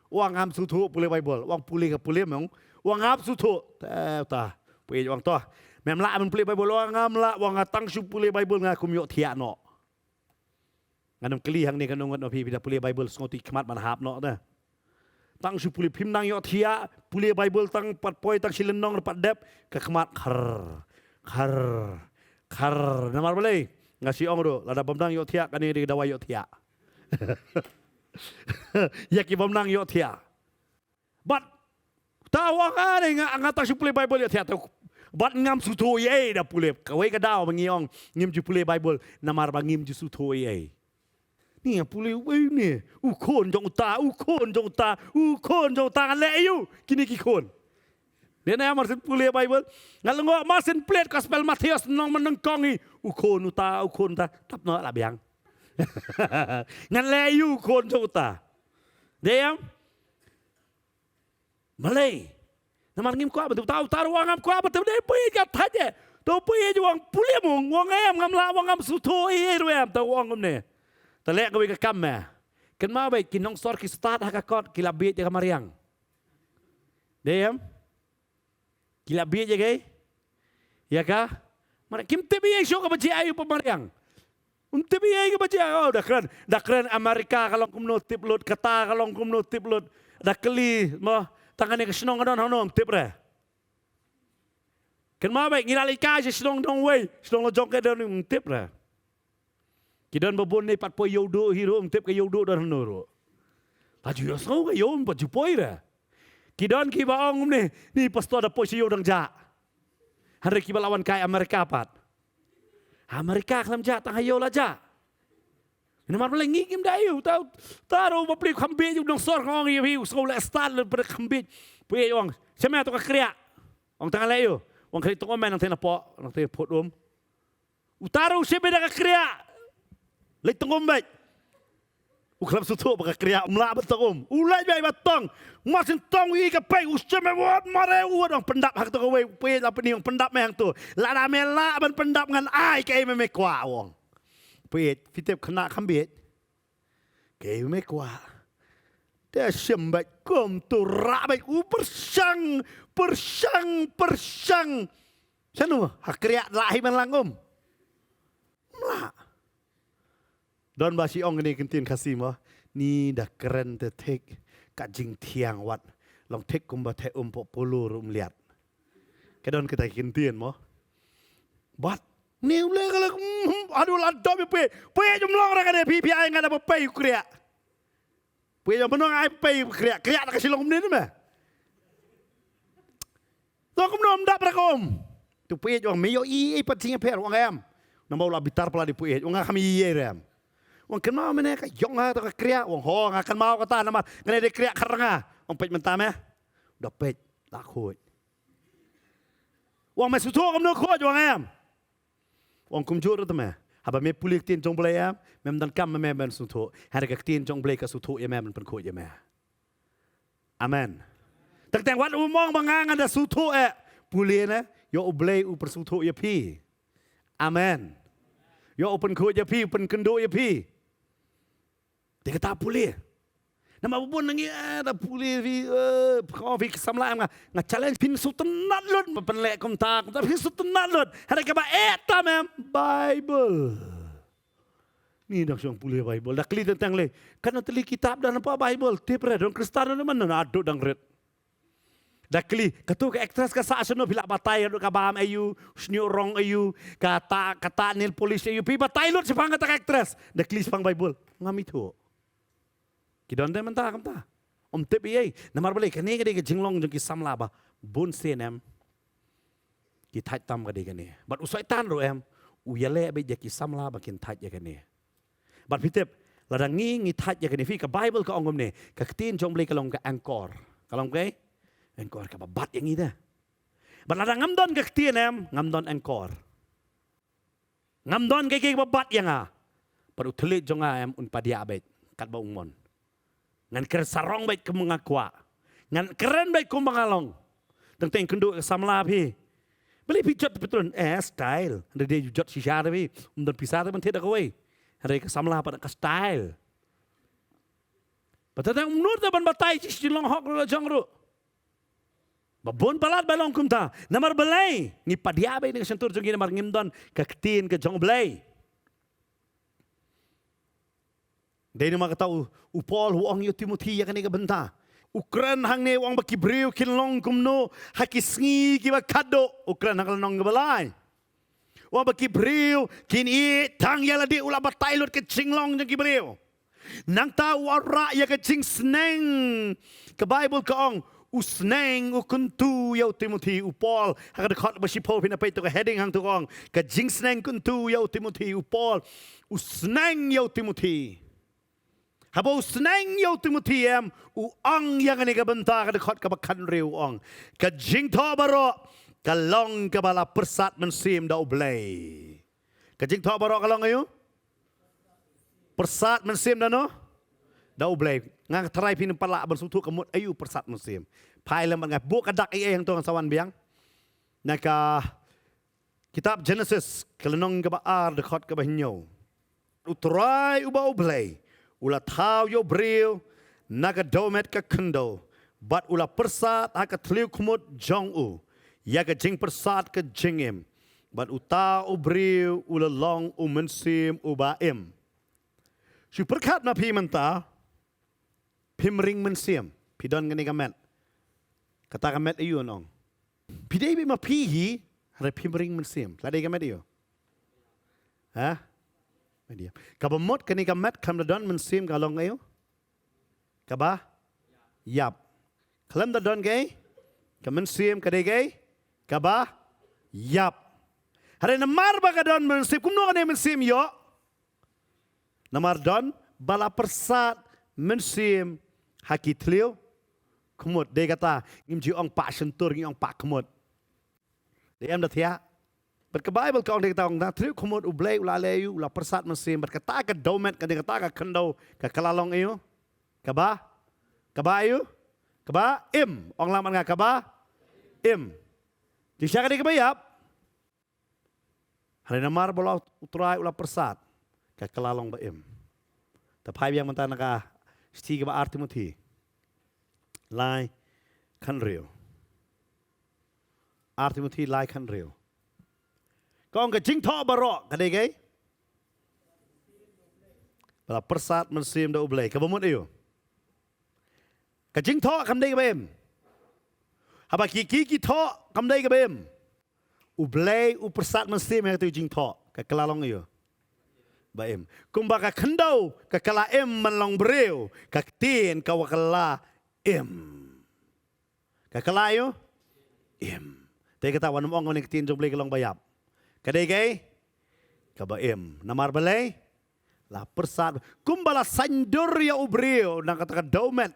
U ong, ngam sngewthuh pule Baibl. U ong, pule ka pule, me ong. U ong, ngam sngewthuh. Te uta paieit u ong, to, mem lah ban pule Baibl? U ong, ngam lah. U ong, nga tang shu pule Baibl, nga kum ïohthiah noh. Ngan ym kylli hangne kano ngut na phi, phi da pule Bible, sngewthuh khmat ban hap noh da. Tang shu pule, phim nang ïohthiah, pule Bible tang pat poi tang shi lynnong pat dep, ka khmat khar, khar, khar. Namar balei? Nga shu ong ruh, lada bym nang ïohthiah, kane dei ka dawai ïohthiah. Ïa ki bym nang ïohthiah. Bad ta ong, "Ah, ne nga, nga tang shu pule Bible ïa thiah." Bad ngam sngewthuh ei ei da pule. Kawei ka daw ba ngi ong ngim ju pule Bible namar ba ngim ju sngewthuh ei ei. Ni nga pule, "Wei ne, u khun jong uta, u khun jong uta, u khun jong uta, ngan leh aïu kine ki khun?" Dei na mar sien pule Bible, nga lyngngoh mar sien plie Gospel Mathaios, nong man nyngkong i, "U khun uta, u khun uta," tap noh la biang. Ngan leh aïu u khun jong uta? Dei em? Balei? Namar ngim kwah ban tip. Uta, uta ruh ngam kwah ban tip, dei phi ïeit ka thait eh. To phi ïeit, u ong pule mo, u ong em, ngam lah, u ong ngam sngewthuh ei ei ruh em, to u ong kumne. To leh kawei ka kam me. Kynmaw beit, ki nongsor ki stad ha ka kot, ki la bieit ïa ka mariang. Dei em? Ki la bieit ïa ka, ïa ka mariang. Kim tip ei ei shuh kaba jia aïu pa mariang. Ym tip ei ei kaba jia, oh, da kren, da kren Amerika ka long kumno tip lut, kata ka long kumno tip lut. Da kylli mo, tang kane ka shnong ka don hangno, ym tip re. Kynmaw beit, ngi la leit kai sha shnong dong wei, shnong la jong ka don, ym tip re. Ki don ba bun ne pat poi ïew duh hi ruh, ym tip ka ïew duh don hangno ruh. La ju ïohsngew ka ïew, ym pat ju poi re. Ki don kiba ong kumne, ni pastor da poi sha ïew dang jah. Hynrei kiba la wan kai Amerika pat, Amerika khlem jah, tang ha ïew la jah. Namar balei? Ngi ngim da ïoh, ta, ta ruh ba plie kham bieit, u nongsor ka ong ïa phi, u sngew leh stad leh, pyrkhat kham bieit. Phi ïeit, u ong, "Shem ïa to ka kriah." U ong, "Tang leh aïu?" U ong, "Khlieh tong um me, nangtei na poh, nangtei na pud um." Uta ruh u shim beit da ka kriah. Leit tong um beit. U khlem sngewthuh ba ka kriah, um lah ban tong um. U leit beit ba tong. Mar syn tong, u ïohi ka pei, u shim beit, wat mare, u wat, ong pyndap ha kato kawei, u peit la pyni, ong pyndap me hangto. Lada me lah ban pyndap ngan ai kaei me me kwah, u ong. Peit, phi tip khynnah kham bieit. Kaei me kwah. Te shim beit kumto, rah beit, u pyrshang, pyrshang, pyrshang. Shano ha kriah lah hi ban lang um? Ym lah. Don ba shi ong kane ka ktien Khasi mo, ni da kren te thik, ka jingthiang wat, long thik kumba theh um, poh polo ruh ym liat. Ka don kata ka ktien mo. Bad ni u leh ka leh, mm, haduh la dom ïa phi, phi ym long re kane, phi, phi ai nga da ba pei u kriah. Phi ym, mano nga ai pei u kriah, kriah da ka shi long kumne ne me. To kumno ym dap re ka um? To phi ïeit, u ong me ïohi ei pat jingïapher, u ong em. Namar u la bitar palat ïa phi ïeit, u ong nga kham ïeit re em. U ong kynmaw me ne ka ïong ha to ka kriah, u ong ho nga kynmaw kata namar kane dei kriah khar nga. U ong peit mynta me. Da peit, la khuid. U ong me sngewthuh kumno khuid, u ong em. U ong kumjuh ruh te me. Haba me pule ka ktien jong Blei em, mem donkam me, me ban sngewthuh. Hynrei ka ktien jong Blei ka sngewthuh ïa me ban pynkhuid ïa me. Amen. Teng teng wat um ong ba nga ngan da sngewthuh eh. Pule ne, ïoh U Blei u pynsngewthuh ïa phi. Amen. Ïoh u pynkhuid ïa phi, u pynkynduh ïa phi. Te kata pule. Namar ba bun na ngi, eh, da pule phi, eh, phi, phi samla em nga, nga challenge phin sngewtynnat lut ban pynleh kumta, kumta phin sngewtynnat lut. Hynrei kaba eh tam em, Bible. Ni dang shong pule Bible. Da kylli teng teng lei. Katno tylli kitab don ha Bible? Tip re, don Khristan don man na, haduh dang rit. Da kylli, kato ka actress ka sah shano, phi la batai haduh ka bam aïu, shñiuh rong aïu, ka ta, ka ta nail polish aïu, phi batai lut shaphang kata ka actress. Da kylli shaphang Bible. Ngam ithuh. Ki don de mynta kumta. Ym tip ei ei. Namar balei? Kane ka dei ka jinglong jong ki samla ba bun sien em. Ki thait tam ka dei kane. Bad u Soitan ruh em, u ïaleh beit ïa ki samla ba kin thait ïa kane. Bad phi tip, lada ngi ngi thait ïa kane, phi, ka Bible ka ong kumne, ka ktien jong Blei ka long ka anchor. Ka long kaei? Anchor, kaba bat ïa ngi de. Bad lada ngam don ka ktien em, ngam don anchor. Ngam don kaei kaei ba bat ïa nga. Bad u thylliej jong nga em un padiah beit katba u mon. Ngan kren sarong beit kumba nga kwah. Ngan kren beit kumba nga long. Teng teng kynduh ka samla phi. Balei phi jot patrun? Eh, style. Hynrei dei ju jot shisha te phi. Um don pisa te ban thied da kawei. Hynrei ka samla pat ka style. Bad teng teng um nud te ban batai shi jinglong hok ruh la jong ruh. Ba bun palat ba long kumta. Namar balei? Ngi padiah beit na ka shyntur jong ngi namar ngim don ka ktien ka jong U Blei. Dei namar kata u, u Paul u ong ïa u Timothi ïa kane ka bynta. U kren hangne u ong ba ki briew kin long kumno ha ki sngi kiba khatduh. U kren ha ka lynnong kaba lai. U ong ba ki briew kin ïeh tang ïa lade, u la batai lut ka jinglong jong ki briew. Nangta u wanrah ïa ka jingsneng. Ka Baibl ka ong u sneng, u kyntu ïa u Timothi, u Paul. Ha ka dkhot ba shiphew phin ïa peit to ka heading hangto ka ong ka jingsneng, kyntu ïa u Timothi, u Paul. U sneng ïa u Timothi. Haba u sneng ïa u Timothi em, u ong ïa kane ka bynta, ka dkhot kaba khathynriew u ong, ka jingthoh baroh ka long kaba la pyrsad mynsiem da U Blei. Ka jingthoh baroh ka long aïu? Pyrsad mynsiem da no? Da U Blei. Nga tharai phin ym pat lah ban sngewthuh ka mut aïu pyrsad mynsiem. Phai lem bad nga buh ka dak ei ei hangto, ngan sa wan biang. Na ka kitab Jenesis, ka lynnong kaba ar, dkhot kaba hynñiew. U Trai uba U Blei u la thaw ïa u briew na ka dewmet ka khyndew, bad u la pyrsad ha ka thliew khmut jong u ïa ka jingpyrsad ka jingim, bad uta u briew u la long u mynsiem uba im. Shu pyrkhat ma phi mynta, phim ring mynsiem, phi don kane ka met. Kata ka met aïu nong? Phi dei beit ma phi hi, hynrei phim ring mynsiem. La dei ka met aïu? Ha? Met ïap. Kaba mut kane ka met khlem da don mynsiem ka long aïu? Kaba ïap. Khlem da don kaei? Ka mynsiem, ka dei kaei? Kaba ïap. Hynrei namar ba ka don mynsiem, kumno kane mynsiem ïoh? Namar don ba la pyrsad mynsiem ha ki thliew khmut. Dei kata ngim ju ong pah shyntur, ngi ong pah khmut. Dei em da thiah? Bad ka Baibl ka ong, dei kata ong, na thliew khmut U Blei u la leh aïu? U la pyrsad mynsiem. Bad kata ka dewmet, ka dei kata ka khyndew, ka, ka la long aïu? Kaba, kaba aïu? Kaba im. Ong lang bad nga, kaba im. Jingshisha ka dei kaba ïap. Hynrei namar ba la, U Trai u la pyrsad, ka, ka la long ba im. Te phai biang mynta na ka shithi kaba ar Timothi lai khathynriew. Ar Timothi lai khathynriew. Ka ong ka jingthoh baroh ka dei kaei? Ba la pyrsad mynsiem da U Blei. Kaba mut aïu? Ka jingthoh kam dei kaba im. Haba ki, ki, ki thoh kam dei kaba im. U Blei u pyrsad mynsiem ha kata ka jingthoh, ka, ka la long aïu? Ba im. Kumba ka khyndew ka, ka la im ban long briew, ka ktien ka, wa, ka la im. Ka, ka la aïu? Im. Te kata wat nym ong kane ka ktien jong U Blei ka long ba ïap. Ka dei kaei? Kaba im. Namar balei? La pyrsad. Kumba la saiñdur ïa u briew na kata ka dewmet,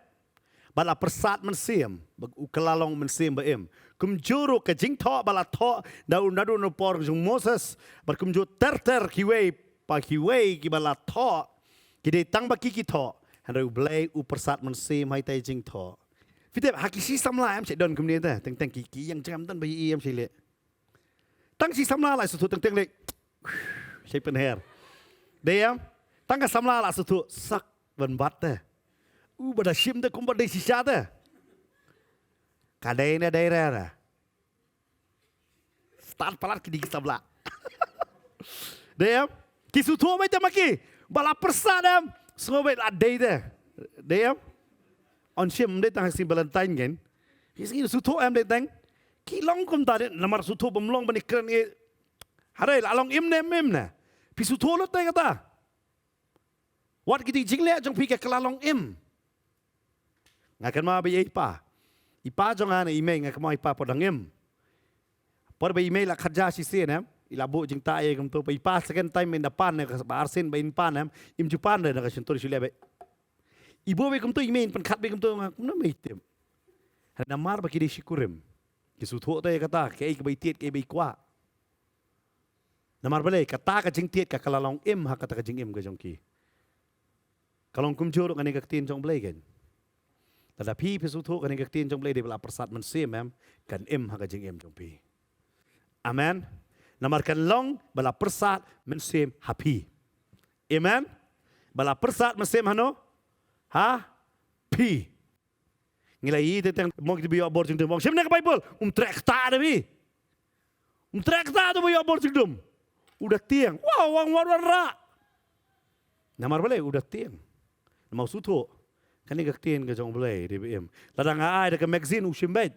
bad la pyrsad mynsiem, bad u, ka la long mynsiem ba im. Kumjuh ruh ka jingthoh ba la thoh da u, naduh na por jong u Moses, bad kumjuh ter ter kiwei pa kiwei kiba la thoh, ki dei tang ba ki, ki thoh. Hynrei U Blei u pyrsad mynsiem ha ita i jingthoh. Phi tip, ha ki shi samla em shait don kumne te, teng teng ki, ki ïeng jngai, ym don ba ïohi em shait leh. Tang shi samla la shu thoh teng teng leh. Shait pynher. Dei em? Tang ka samla la shu thoh sak ban bat te. U, ba da shim te kumba dei shisha te. Ka dei ne dei re re. Stad palat ki dei ki samla. Dei em? Ki shu thoh beit te ma ki. Ba la pyrsad em. Sngew beit la dei te. Dei em? Yn shim, ym dei tang ha ki sngi Valentine kein. Ki sngi shu thoh em dei teng. Ki long kumta de, namar shu thoh bym long ban ïakren eh. Hynrei la long im ne, im ne. Phi shu thoh lut te kata. Wat ki dei jingleh jong phi ka, ka la long im. Nga kynmaw ba i pa, i pa jong nga ne i mei, nga kynmaw i pa pat dang im. Por ba i mei la khatja shisien em, i la buh jingtah ïa kumto, ba i pa second time in da pan ne, ka ba arsien ba in pan em, im ju pan de, na ka shyntur shu leh beit. I buh beit kumto, i mei in pynkhat beit kumto, nga kumno mei tip. Namar ba ki dei shi kurim. Ki shu thoh te ïa kata, kaei kaba i tied, kaei ba i kwah. Namar balei, kata ka jingtied ka, ka la long im ha kata ka jingim ka jong ki. Ka long kumjuh ruh kane ka ktien jong U Blei kein. Lada phi, phi shu thoh kane ka ktien jong U Blei, dei ba la pyrsad mynsiem em, kan im ha ka jingim jong phi. Amen. Namar kan long ba la pyrsad mynsiem ha phi. Amen. Ba la pyrsad mynsiem hano? Ha phi. Ngi la ïohi teng teng, mo kiba ïoh bor jingdum, mo shim na ka Baibl, um treh ktah da phi. Um treh ktah da ba ïoh bor jingdum. U da tieng. Wow, wan, wan, wanrah. Namar balei, u da tieng. Namar u sngewthuh kane ka ktien ka jong U Blei dei ba im. Lada nga ai da ka magazine u shim beit.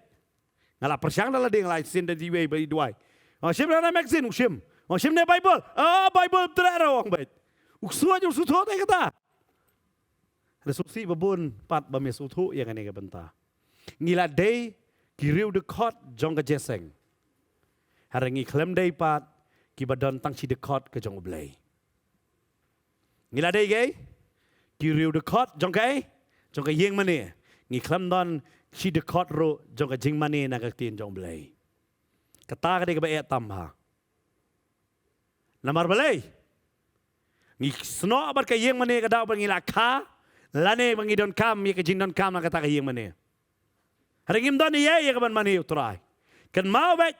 Nga la pyrshang da lade, nga la shisien da iwei ba i duwai. Nga shim da na magazine u shim. Nga shim ne Bible. Ah, Bible treh ra ong beit. U ksuid u sngewthuh te kata. Hynrei sngewsih ba bun pat ba me sngewthuh ïa kane ka bynta. Ngi la dei ki riew dkhot jong ka jingïaseng. Hynrei ngi khlem dei pat kiba don tang shi dkhot ka jong U Blei. Ngi la dei kaei? Ki riew dkhot jong kaei? Jong ka ïingmane. Ngi khlem don shi dkhot ruh jong ka jingmane na ka ktien jong U Blei. Kata ka dei kaba eh tam bha. Namar balei? Ngi snoh bad ka ïingmane ka daw ba ngi la kha, lane ba ngi donkam ïa ka jingdonkam na kata ka ïingmane. Hynrei ngim don ei ei ïa kaban mane ïa U Trai. Kynmaw beit,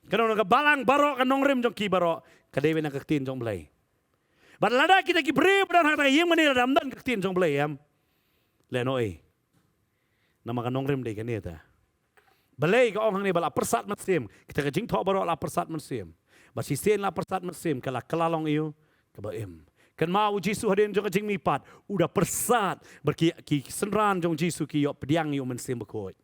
kano kano ka balang baroh, ka nongrim jong ki baroh ka dei beit na ka ktien jong U Blei. Bad lada kita ki briew ba don ha kata ka ïingmane lada ym don ka ktien jong U Blei, em, lehnohei. Namar ka nongrim dei kane te. Balei ka ong hangne ba la pyrsad mynsiem? Kita ka jingthoh baroh la pyrsad mynsiem. Bad shisien la pyrsad mynsiem, ka la kylla long ïa u kaba im. Kynmaw, U Jisu hadien jong ka jingmihpat u da pyrsad bad ki, ki synran jong U Jisu ki ïoh pdiang ïa U Mynsiem Bakhuid.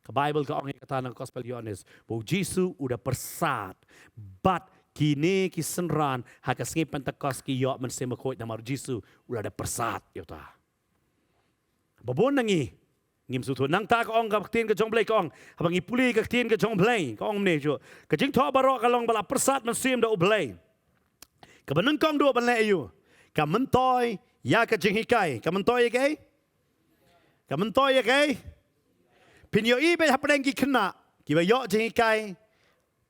Ka Baibl ka ong ïa kata na ka Gospel Ïoannis ba U Jisu u da pyrsad bad kine ki synran ha ka sngi Pentekost ki ïoh Mynsiem Bakhuid namar U Jisu u la da pyrsad ïa uta. Ba bun na ngi ngim sngewthuh. Nangta ka ong ka ktien ka jong U Blei, ka ong, haba ngi pule ka ktien ka jong U Blei, ka ong kumne, ju, ka jingthoh baroh ka long ba la pyrsad mynsiem da U Blei. Kaba nyngkong duh ban leh aïu? Ka myntoi ïa ka jinghikai. Ka myntoi ïa kaei? Ka myntoi ïa kaei? Phin ïohi beit hapdeng ki khynnah kiba ïoh jinghikai.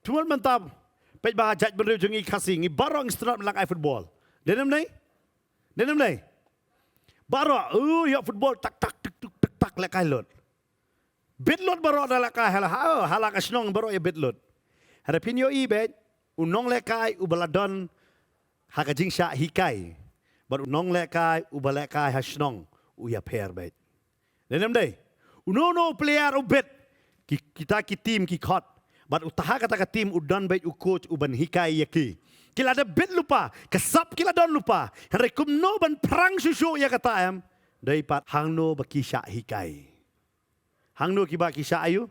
Tymmen mynta, peit ba ha jaitbynriew jong ngi Khasi, ngi baroh ngi sngewtynnat ban leh kai football. Dei ne ym dei? Dei ne ym dei? Baroh, uh, ïoh football, tak tak tik tuk, tak tak, leh kai lut. Bit lut baroh da leh kai, ha la, ha, ha la ka shnong baroh ïa bit lut. Hynrei phin ïohi beit, u nonglehkai uba la don ha ka jingshah hikai bad u nonglehkai uba leh kai ha shnong u ïapher beit. Dei ne ym dei? Uno uno u player u bit, ki, kita ki team ki khot. Bad uta ha kata ka team u don beit u coach uban hikai ïa ki. Ki la da bit lypa, ka sap ki la don lypa. Hynrei kumno ban phrang shuh shuh ïa kata, em? Dei pat hangno ba ki shah hikai. Hangno kiba ki shah aïu?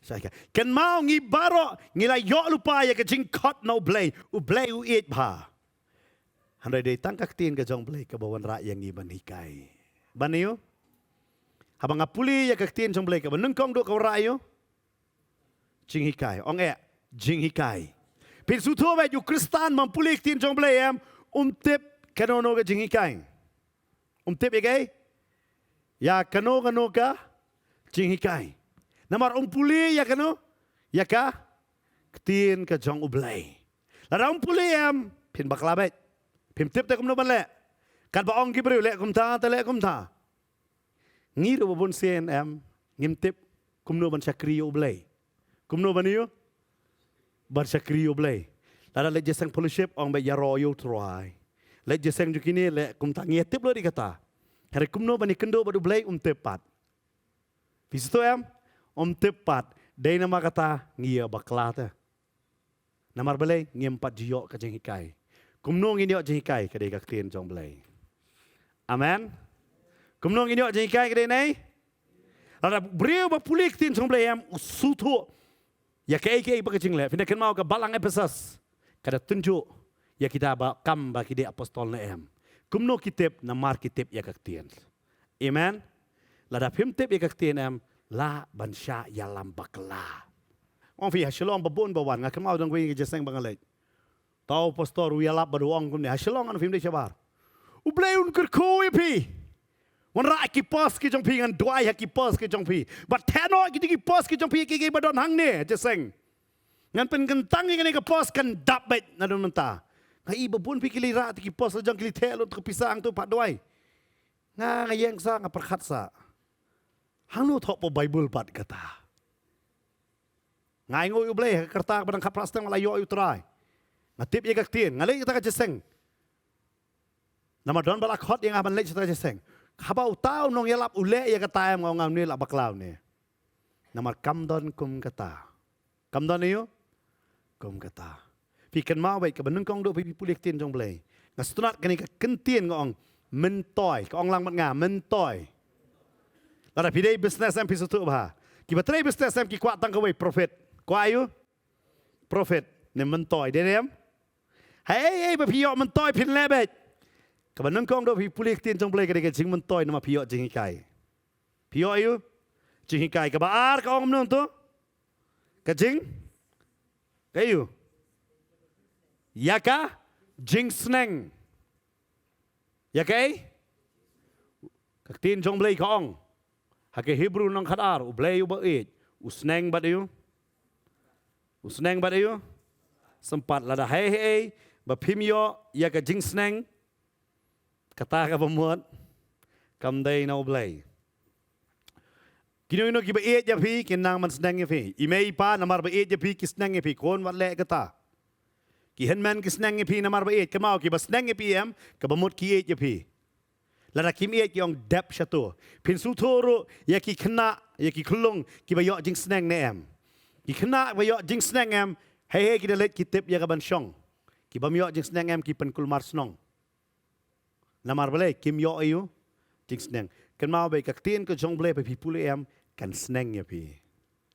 Shah hikai. Kynmaw, ngi baroh ngi la ïoh lypa ïa ka jingkhot na U Blei. U Blei u ïeit bha. Hynrei dei tang ka ktien ka jong U Blei kaba wanrah ïa ngi ban hikai. Ban aïu? Haba nga pule ïa ka ktien jong U Blei, kaba nyngkong duh ka wanrah aïu? Jinghikai. Ong eh, jinghikai. Phin sngewthuh beit, u Khristan bym pule ktien jong U Blei, em, um tip kano kano ka jinghikai. Um tip ïa kaei? Ïa kano kano ka jinghikai. Namar um pule ïa kano? Ïa ka ktien ka jong U Blei. Lada um pule, em, phin bakla beit. Phim tip te kumno ban leh. Katba ong ki briew, leh kumta te leh kumta. Ngi ruh ba bun sien, em, ngim tip kumno ban shakri ïa U Blei. Kumno ban ïa, ban shakri ïa U Blei. Lada leit jingïaseng fellowship, ong beit ïaroh ïa U Trai. Leit jingïaseng jong kine, leh kumta, ngi ïa tip lut ïa kata. Hynrei kumno ban ïakynduh bad U Blei, um tip pat. Phi sngewthuh, em? Um tip pat. Dei namar kata ngi ïa bakla te. Namar balei? Ngim pat ju ïoh ka jinghikai. Kumno ngin ïoh jinghikai? Ka dei ka ktien jong U Blei. Amen. Kumno ngin ïoh jinghikai? Ka dei nei. Lada briew ba pule ktien jong U Blei, em, u sngewthuh ïa kaei kaei ba ka jingleh. Phin da kynmaw ka balang Ephesus ka da tynjuh ïa kita ba kam ba ki dei apostol ne em. Kumno ki tip? Namar ki tip ïa ka ktien. Amen. Lada phim tip ïa ka ktien, em, lah ban shah ïalam bakla. Ong phi ha Shillong ba bun ba wan, nga kynmaw dang wei ka jingïaseng ba nga leit. Uta u pastor u ïalap bad u ong kumne, ha Shillong ngan, phim dei shabar. U Blei un kyrkhu ïa phi. Wanrah ki purse ki jong phi, ngan duwai ha ki purse ki jong phi. Bad theh noh kito ki purse ki jong phi, ki, ki ba don hangne, jingïaseng. Ngan pynkyntang ïa kane ka purse kan dap beit naduh mynta. Nga i ba bun phi ki leit rah kito ki purse la jong, ki leit theh lut ka pisa hangto pat duwai. Nga, nga ïeng sa, nga pyrkhat sa. Hangno thoh ha Baibl pat kata? Nga ainguh ïa U Blei, ha ka rta ba dang khap phra snem nga la ïoh ïa U Trai. Nga tip ïa ka ktien, nga leit kata ka jingïaseng. Namar don ba la khot ïa nga ban leit kata ka jingïaseng. Haba uta u nongïalap u leh ïa kata, em, nga ong, nga, une la bakla une. Namar kam don kum kata. Kam don aïu? Kum kata. Phi kynmaw beit, kaba nyngkong duh phi pule ktien jong U Blei. Nga sngewtynnat kane ka ktien, nga ong, Myntoi. Ka ong lang bad nga, myntoi. Lada phi dei business em phi sngewthuh bha. Kiba trei business em ki kwah tang kawei, profit. Kwah aiu? Profit. Ne myntoi. Dei ne em? Hei, hei, ba phi ïoh myntoi phin leh beit. Kaba nyngkong dei phi pule ktien jong Blei ka dei ka jingmyntoi namar phi ïoh jinghikai. Phi ïoh aiu? Jinghikai. Kaba ar ka ong mynno to? Ka jing? Ka aiu? Ïa ka jingsneng. Ïa kaei? Ka ktien jong Blei ka ong ha ka Hebru lynnong khatar, U Blei uba ïeit u sneng bad aiu? U sneng bad aiu? Sympat. Lada hei hei ba phim ïoh ïa ka jingsneng, kata kaba mut kam dei na U Blei. Kino kino kiba ïeit ïa phi kin nang ban sneng ïa phi. I mei i pa namar ba ïeit ïa phi ki sneng ïa phi, khun wat leh kata. Ki hynmen ki sneng ïa phi namar ba ïeit, kynmaw kiba sneng ïa phi em, kaba mut ki ïeit ïa phi. Lada kim ïeit ki ong dep shato. Phin sngewthuh ruh ïa ki khynnah, ïa ki khyllung kiba ïoh jingsneng ne em. Ki khynnah ba ïoh jingsneng em, hei hei ki da leit ki tip ïa kaban shong. Ki bym ïoh jingsneng em ki pynkulmar shnong. Namar balei? Kim ïoh aiu? Jingsneng. Kynmaw beit ka ktien ka jong Blei ba phi pule em, kan sneng ïa phi.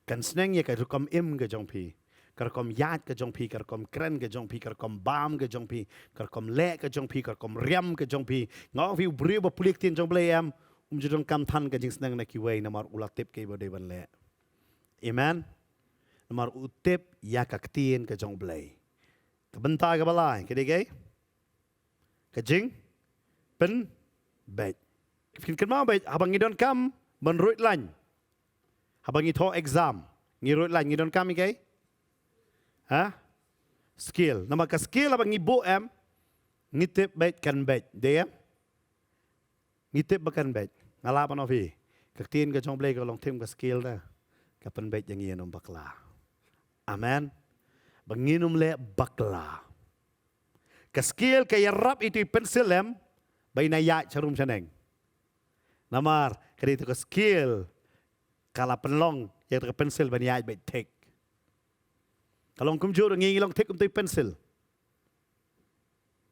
Kan sneng ïa ka rukom im ka jong phi, ka rukom ïaid ka jong phi, ka rukom kren ka jong phi, ka rukom bam ka jong phi, ka rukom leh ka jong phi, ka rukom riam ka jong phi. Nga ong phi, u briew ba pule ktien jong Blei em, um ju donkam than ka jingsneng na kiwei namar u la tip kaei ba dei ban leh. Amen. Namar u tip ïa ka ktien ka jong Blei. Ka bynta kaba lai ka dei kaei? Ka jingpynbeit. Phin kynmaw beit haba ngi donkam ban ruid lain, haba ngi thoh exam, ngi ruid lain, ngi donkam ïa kaei? Ha? Skill. Namar ka skill haba ngi buh em, ngi tip beit kan beit. Dei em? Ngi tip ba kan beit. Nga lah ban ong phi, ka ktien ka jong Blei ka long thim ka skill na ka pynbeit ïa ngi ïa num bakla. Amen. Ba ngin ym leh bakla. Ka skill ka ïarap ïa itu i pensil em ba in ïaid sharum shaneng. Namar ka dei itu ka skill ka la pynlong ïa itu ka pensil ban ïaid beit thik. Ka long kumjuh ruh ngi, ngi long thik kum itu i pensil.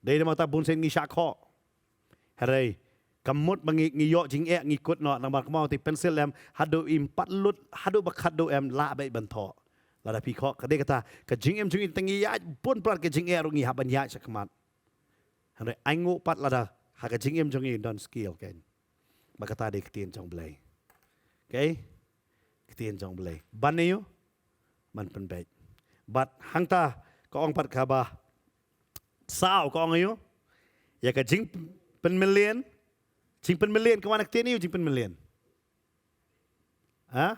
Dei namar kata bun sien ngi shah khoh. Hynrei ka mut ba ngi, ngi ïoh jingeh ngi kut noh namar kumno? Te pensil em haduh im pat lut, haduh ba khatduh em lah beit ban thoh. Lada phi khoh, ka dei kata ka jingim jong ngi, tang ngi ïaid bun palat ka jingeh ruh ngi hap ban ïaid shakhmat. Hynrei ainguh pat lada ha ka jingim jong ngi don skill kein. Ba kata dei ktien jong Blei. Okay? Ktien jong Blei. Ban aiu? Ban pynbeit. Bad hangta ka ong pat kaba saw ka ong aiu? Ïa ka jingpynmlien. Jingpynmlien ka wan na ktien aiu jingpynmlien? Ha?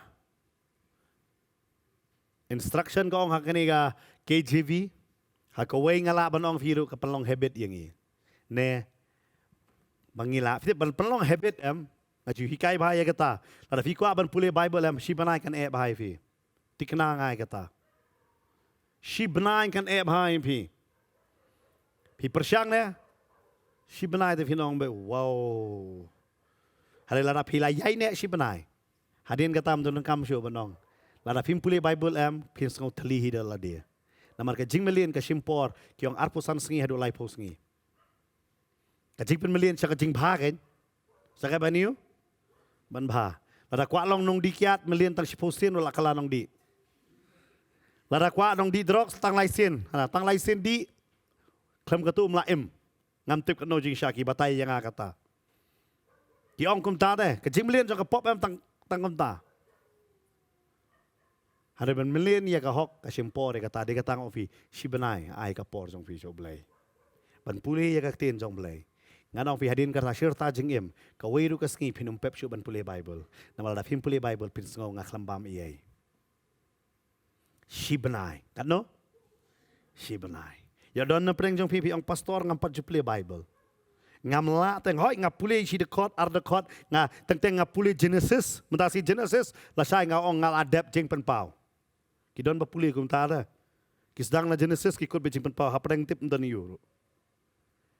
Instruction ka ong ha kane ka K J V. Ha kawei nga lah ban ong phi ruh ka pynlong habit ïa ngi. Ne ba ngi lah phi ban pynlong habit em. Nga ju hikai bha ïa kata. Lada phi kwah ban pule Bible em, shi bnai kan eh bha ïa phi. Tikna nga ïa kata. Shi bnai kan eh bha ïa phi. Phi pyrshang ne? Shi bnai te phin ong beit, wow. Hynrei lada phi la ïaineh shi bnai, hadien kata ym don kam shuh ban ong. Lada phim pule Bible em, phin sngew thylli hi da lade. Namar ka jingmlien ka shim por, ki ong arphew san sngi haduh laiphew sngi. Ka jingpynmlien sha ka jingbha kein. Sha ka ban aiu? Ban bha. Lada kwah long nongdih kiad, mlien tang shiphew sien ruh la kylla nongdih. Lada kwah nongdih drugs tang lai sien. Hana, tang lai sien dih. Khlem katu ym lah im. Ngam tip katno jingshisha, ki batai ïa nga kata. Ki ong kumta de, ka jingmlien jong ka pop em tang, tang kumta. Hynrei ban mlien ïa ka hok ka shim por ïa kata, dei kata nga ong phi, shi bnai ai ka por jong phi sha U Blei ban pule ïa ka ktien jong Blei. Ngan ong phi hadien kata shi rta jingim, kawei ruh ka sngi phin ym pep shuh ban pule Bible. Namar lada phim pule Bible phin sngew nga khlem bam ei ei. Shi bnai. Katno? Shi bnai. Ïa don na pdeng jong phi phi ong, pastor, ngam pat ju pule Bible. Ngam lah teng, hoi nga pule shi dkhot ar dkhot, nga teng teng nga pule Genesis, mynta shi Genesis, lashai nga ong nga la dep Jingpynpaw. Ki don ba pule kumta da. Ki sdang na Genesis ki kut beit Jingpynpaw, hapdeng tip ym don aiu ruh.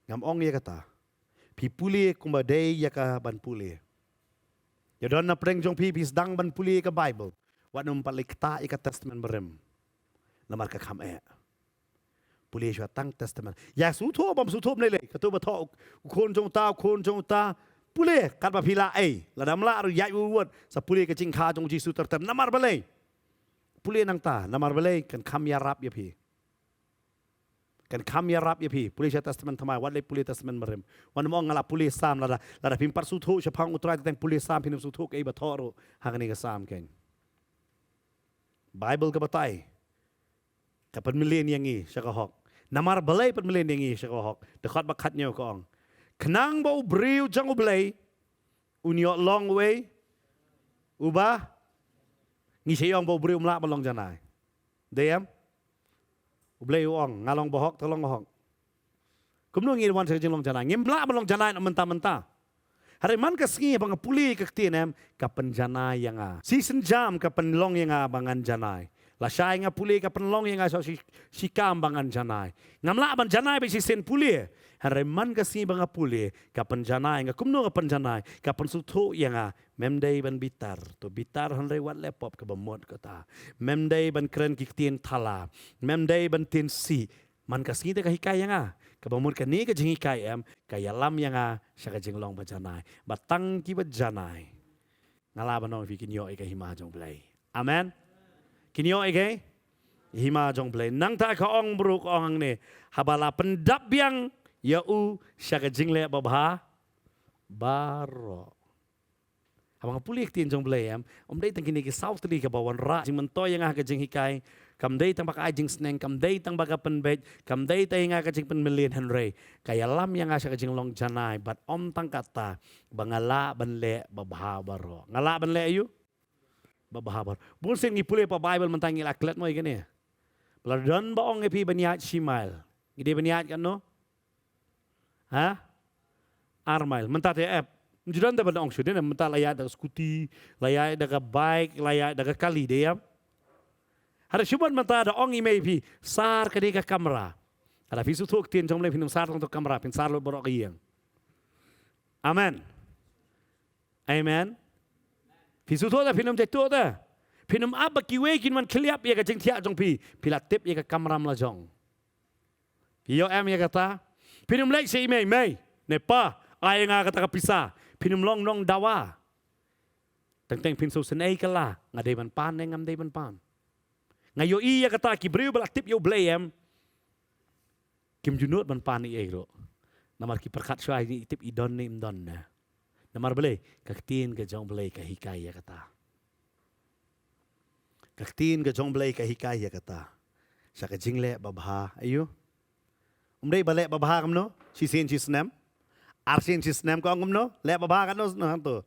Ngam ong ïa kata. Phi pule kumba dei ïa ka ban pule. Ïa don na pdeng jong phi phi sdang ban pule ïa ka Bible. Wat nym pat leit ktah ïa ka Testament Barim. Namar ka kham eh. Pule shuwa tang Testament. Ïa sngewthuh bym sngewthuh ym lei lei. Kato ba thoh u khun jong uta, u khun jong uta. Pule katba phi lah ei. Lada ym lah ruh ïaid wut wut. Sa pule ka jingkha jong u Jisu ter ter. Namar balei? Pule nangta. Namar balei? Kan kham ïarap ïa phi. Kan kham ïarap ïa phi. Pule sha Testament Thymmai. Wat leit pule Testament Barim. Wat nym ong nga la pule Salm lada. Lada phim pat sngewthuh shaphang U Trai, tang pule Salm phin ym sngewthuh kaei ba thoh ruh ha kane ka Salm kein. Baibl ka batai. Ka pynmlien ïa ngi sha ka hok. Namar balei pynmlien ïa ngi sha ka hok? Dkhot ba khatñiew ka ong, khnang ba u briew jong U Blei un ïoh long uwei uba, ngi shu ong ba u briew um lah ban long janai. Dei em? U Blei u ong, nga long ba hok, to long ba hok. Kumno ngi wan sha ka jinglong janai? Ngim lah ban long janai na mynta mynta. Hynrei man ka sngi ba nga pule ka ktien, em, ka pynjanai ïa nga. Shisien jam ka pynlong ïa nga ba ngan janai. Lashai nga pule ka pynlong ïa nga sha shi, shi kam ba ngan janai. Ngam lah ban janai ba shisien pule. Hynrei man ka sngi ba nga pule ka pynjanai ïa nga. Kumno ka pynjanai? Ka pynsngewthuh ïa nga. Mem dei ban bitar. To bitar hynrei wat leh pop, kaba mut kata. Mem dei ban kren ki ktien thala. Mem dei ban tieng sih. Man ka sngi te ka hikai ïa nga. Kaba mut kane ka jinghikai, em, ka ïalam ïa nga sha ka jinglong ba janai. Ba tang kiba janai, nga lah ban ong ïa phi, kin ïoh ïa ka hima jong U Blei. Amen. Kin ïoh ïa ka hima jong U Blei. Nangta ka ong briew, ka ong hangne, haba la pyndap biang ïa u sha ka jingleh babha baroh. Haba nga pule ka ktien jong U Blei, em, ym dei tang kine ki saw tylli kaba wanrah jingmyntoi ïa nga ha ka jinghikai. Kam dei tang ba ka ai jingsneng, kam dei tang ba ka pynbeit, kam dei tang ïa nga ka jingpynmlien, hynrei ka ïalam ïa nga sha ka jinglong janai. Bad ym tang kata, ba nga lah ban leh babha baroh. Nga lah ban leh aïu? Babha baroh. Bun sien ngi pule pa Baibl mynta ngi la klet mo ïa kane. Ba la don ba ong ïa phi ban ïaid shi mail. Ngi dei ban ïaid katno? Ha? Ar mail. Mynta te ep. Ym ju don te ban ong shu dei, mynta la ïaid da ka scooty, la ïaid da ka bike, la ïaid da ka kali, dei em? Hynrei shu ban mynta da ong i mei phi, sar kane ka kamra. Haba phi sngewthuh ka ktien jong U Blei, phin ym sar tang tu ka kamra, phin sar lut baroh ka ïing. Amen. Amen. Phi sngewthuh te, phin ym jaituh te. Phin ym ap ba kiwei kin wan khylliap ïa ka jingthiah jong phi. Phi la tip ïa ka kamram la jong. Phi ïoh em ïa kata? Phin ym leit sha i mei, mei, ne pa, ai nga kata ka pisa. Phin ym long nongdawa. Teng teng phin sngewsynei, ka la, nga dei ban pan ne ngam dei ban pan. Nga ïohi ïa kata, ki briew ba la tip ïa U Blei, em, kim ju nud ban pan ei ei ruh. Namar ki pyrkhat shuwa, i tip i don ne im don ne. Namar balei? Ka ktien ka jong U Blei ka hikai ïa kata. Ka ktien ka jong U Blei ka hikai ïa kata. Sha ka jingleh babha, aïu? Ym dei ba leh babha kumno? Shisien shisnem? Arsien shisnem, ka ong kumno? Leh babha katno snem tu?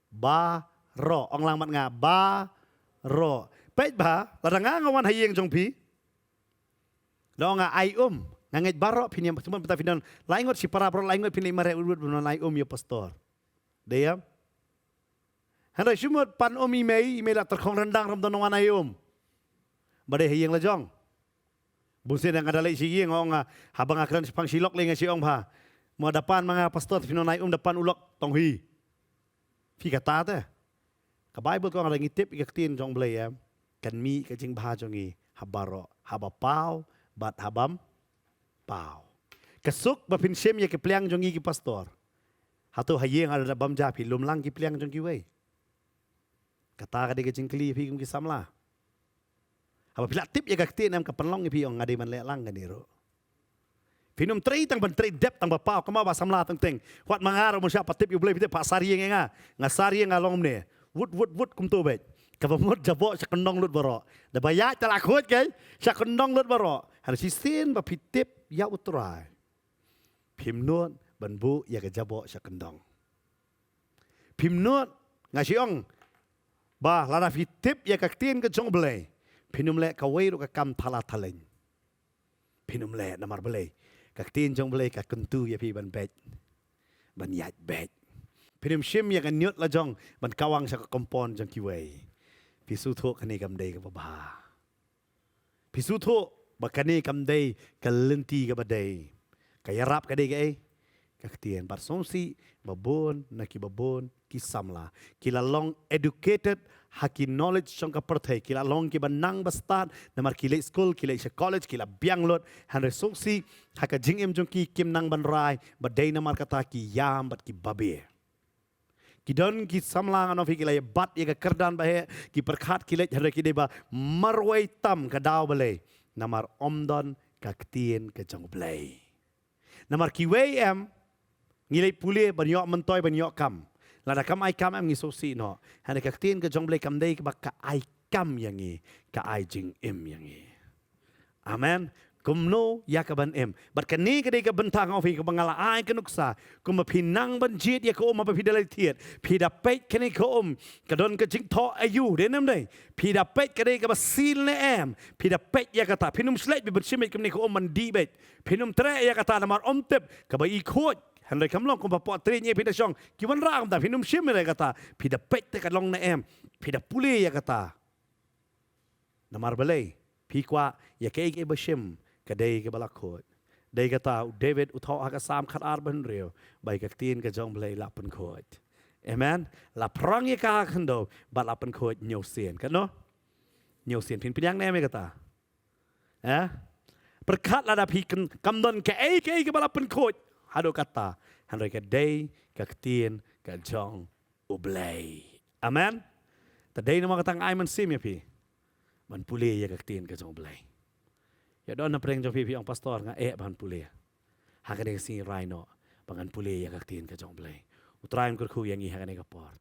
Baroh, ong lang bad nga, baroh. Peit bha, lada nga nga wan ha ïing jong phi, da ong nga ai um, nga ngeit baroh phin ïam, sumon pynta phin don lai ngut shipara, baroh lai ngut phin leit mareh wut wut ban ai um ïa u pastor. Dei em? Hynrei shu mut pan um i mei, i mei la tyrkhong ryndang, ym don nongwan ai um. Ba dei ha ïing la jong. Bun sien nga da leit sha ïing, ong nga, haba nga kren shaphang shi lok lei nga shu ong bha, mo da pan ma nga pastor, phin wan ai um, da pan u lok tong hi. Phi kata te. Ka Baibl ka ong lada ngi tip ïa ka ktien jong U Blei, em, kan mih ka jingbha jong ngi ha baroh, haba paw bad ha bym paw. Ka suk ba phin shim ïa ki pliang jong ngi ki pastor. Hato ha ïing, haba da bam ja, phi lum lang ki pliang jong kiwei? Kata ka dei ka jingkylli ïa phi kum ki samla. Haba phi la tip ïa ka ktien, em, ka pynlong ïa phi, ong nga dei ban leh lang kane ruh. Phin ym trei tang ban trei dep tang ba paw, kumba samla teng teng. Wat ma nga ruh, mynshuwa pat tip ïa U Blei, phi tip, pat sar ïing ïa nga. Nga sar ïing, nga long ne. Wut wut wut kumto beit. Kaba mut jaboh sha kyndong lut baroh. Da ba ïaid te la khuid keiñ, sha kyndong lut baroh. Hynrei shisien ba phi tip ïa U Trai, phim nud ban buh ïa ka jaboh sha kyndong. Phim nud, nga shu ong, ba lada phi tip ïa ka ktien ka jong U Blei, phin ym leh kawei ruh ka kam thala thaleng. Phin ym leh, namar balei? Ka ktien jong U Blei ka kyntu ïa phi ban beit, ban ïaid beit. Phin ym shim ïa ka ñiut la jong ban kawang sha ka compound jong kiwei. Phi sngewthuh kane kam dei kaba bha. Phi sngewthuh ba kane kam dei ka lynti kaba dei. Ka ïarap ka dei kaei? Ka ktien. Bad sngewsih ba bun na kiba bun ki samla ki la long educated ha ki knowledge jong ka pyrthei, ki la long kiba nang ba stad, namar ki leit skul, ki leit sha college, ki la biang lut, hynrei sngewsih, ha ka jingim jong ki kim nang ban rai, ba dei namar kata ki ïam bad ki babe. Ki don ki samla ngan ong ïa phi ki la ïa bat ïa ka kyrdan ba heh, ki pyrkhat ki leit hynrei ki dei ba marwei tam ka daw balei. Namar ym don ka ktien ka jong U Blei. Namar kiwei em, ngi leit pule ban ïoh myntoi ban ïoh kam. Lada kam ai kam em ngi sngewsih noh. Hynrei ka ktien ka jong U Blei kam dei kaba ka ai kam ïa ngi, ka ai jingim ïa ngi. Amen. Kumno ïa ka ban im. Bad kane ka dei ka bynta nga ong ïa phi kaba nga la ai ka nuksa. Kumba phi nang ban jied ïa ka um haba phi da leit thied. Phi da peit kane ka um. Ka don ka jingthoh aïu, dei ne ym dei. Phi da peit ka dei kaba seal ne em. Phi da peit ïa kata. Phin ym shlei beit ban shim beit kumne ka um ban dih beit. Phin ym treh ïa kata namar ym tip. Kaba i khuid. Hynrei kam long kumba pok trei ïa phi da shong. Ki wanrah kumta phin ym shim ïa kata. Phi da peit te ka long ne em. Phi da pule ïa kata. Namar balei, phi kwah, ïa kaei kaei ba shim, ka dei kaba la khuid. Dei kata, u David, u thoh ha ka Salm khatar ba hynriew, ba ïa ka ktien ka jong U Blei la pynkhuid. Amen. La phrang ïa ka ha khyndew, bad la pynkhuid hynñiew sien. Katno? Hynñiew sien. Phin pdiang ne em ïa kata? Eh? Pyrkhat lada phi kyn-, kam don kaei kaei kaba la pynkhuid. Haduh kata, hynrei ka dei, ka ktien, ka jong U Blei. Amen. Te dei namar kata nga ai mynsiem ïa phi. Ban pule ïa ka ktien ka jong U Blei. Ïa don na pdeng jong phi phi ong pastor nga eh ban pule. Ha kane ka sngi rai noh. Ba ngan pule ïa ka ktien ka jong U Blei. U Trai un kyrkhu ïa ngi ha kane ka por.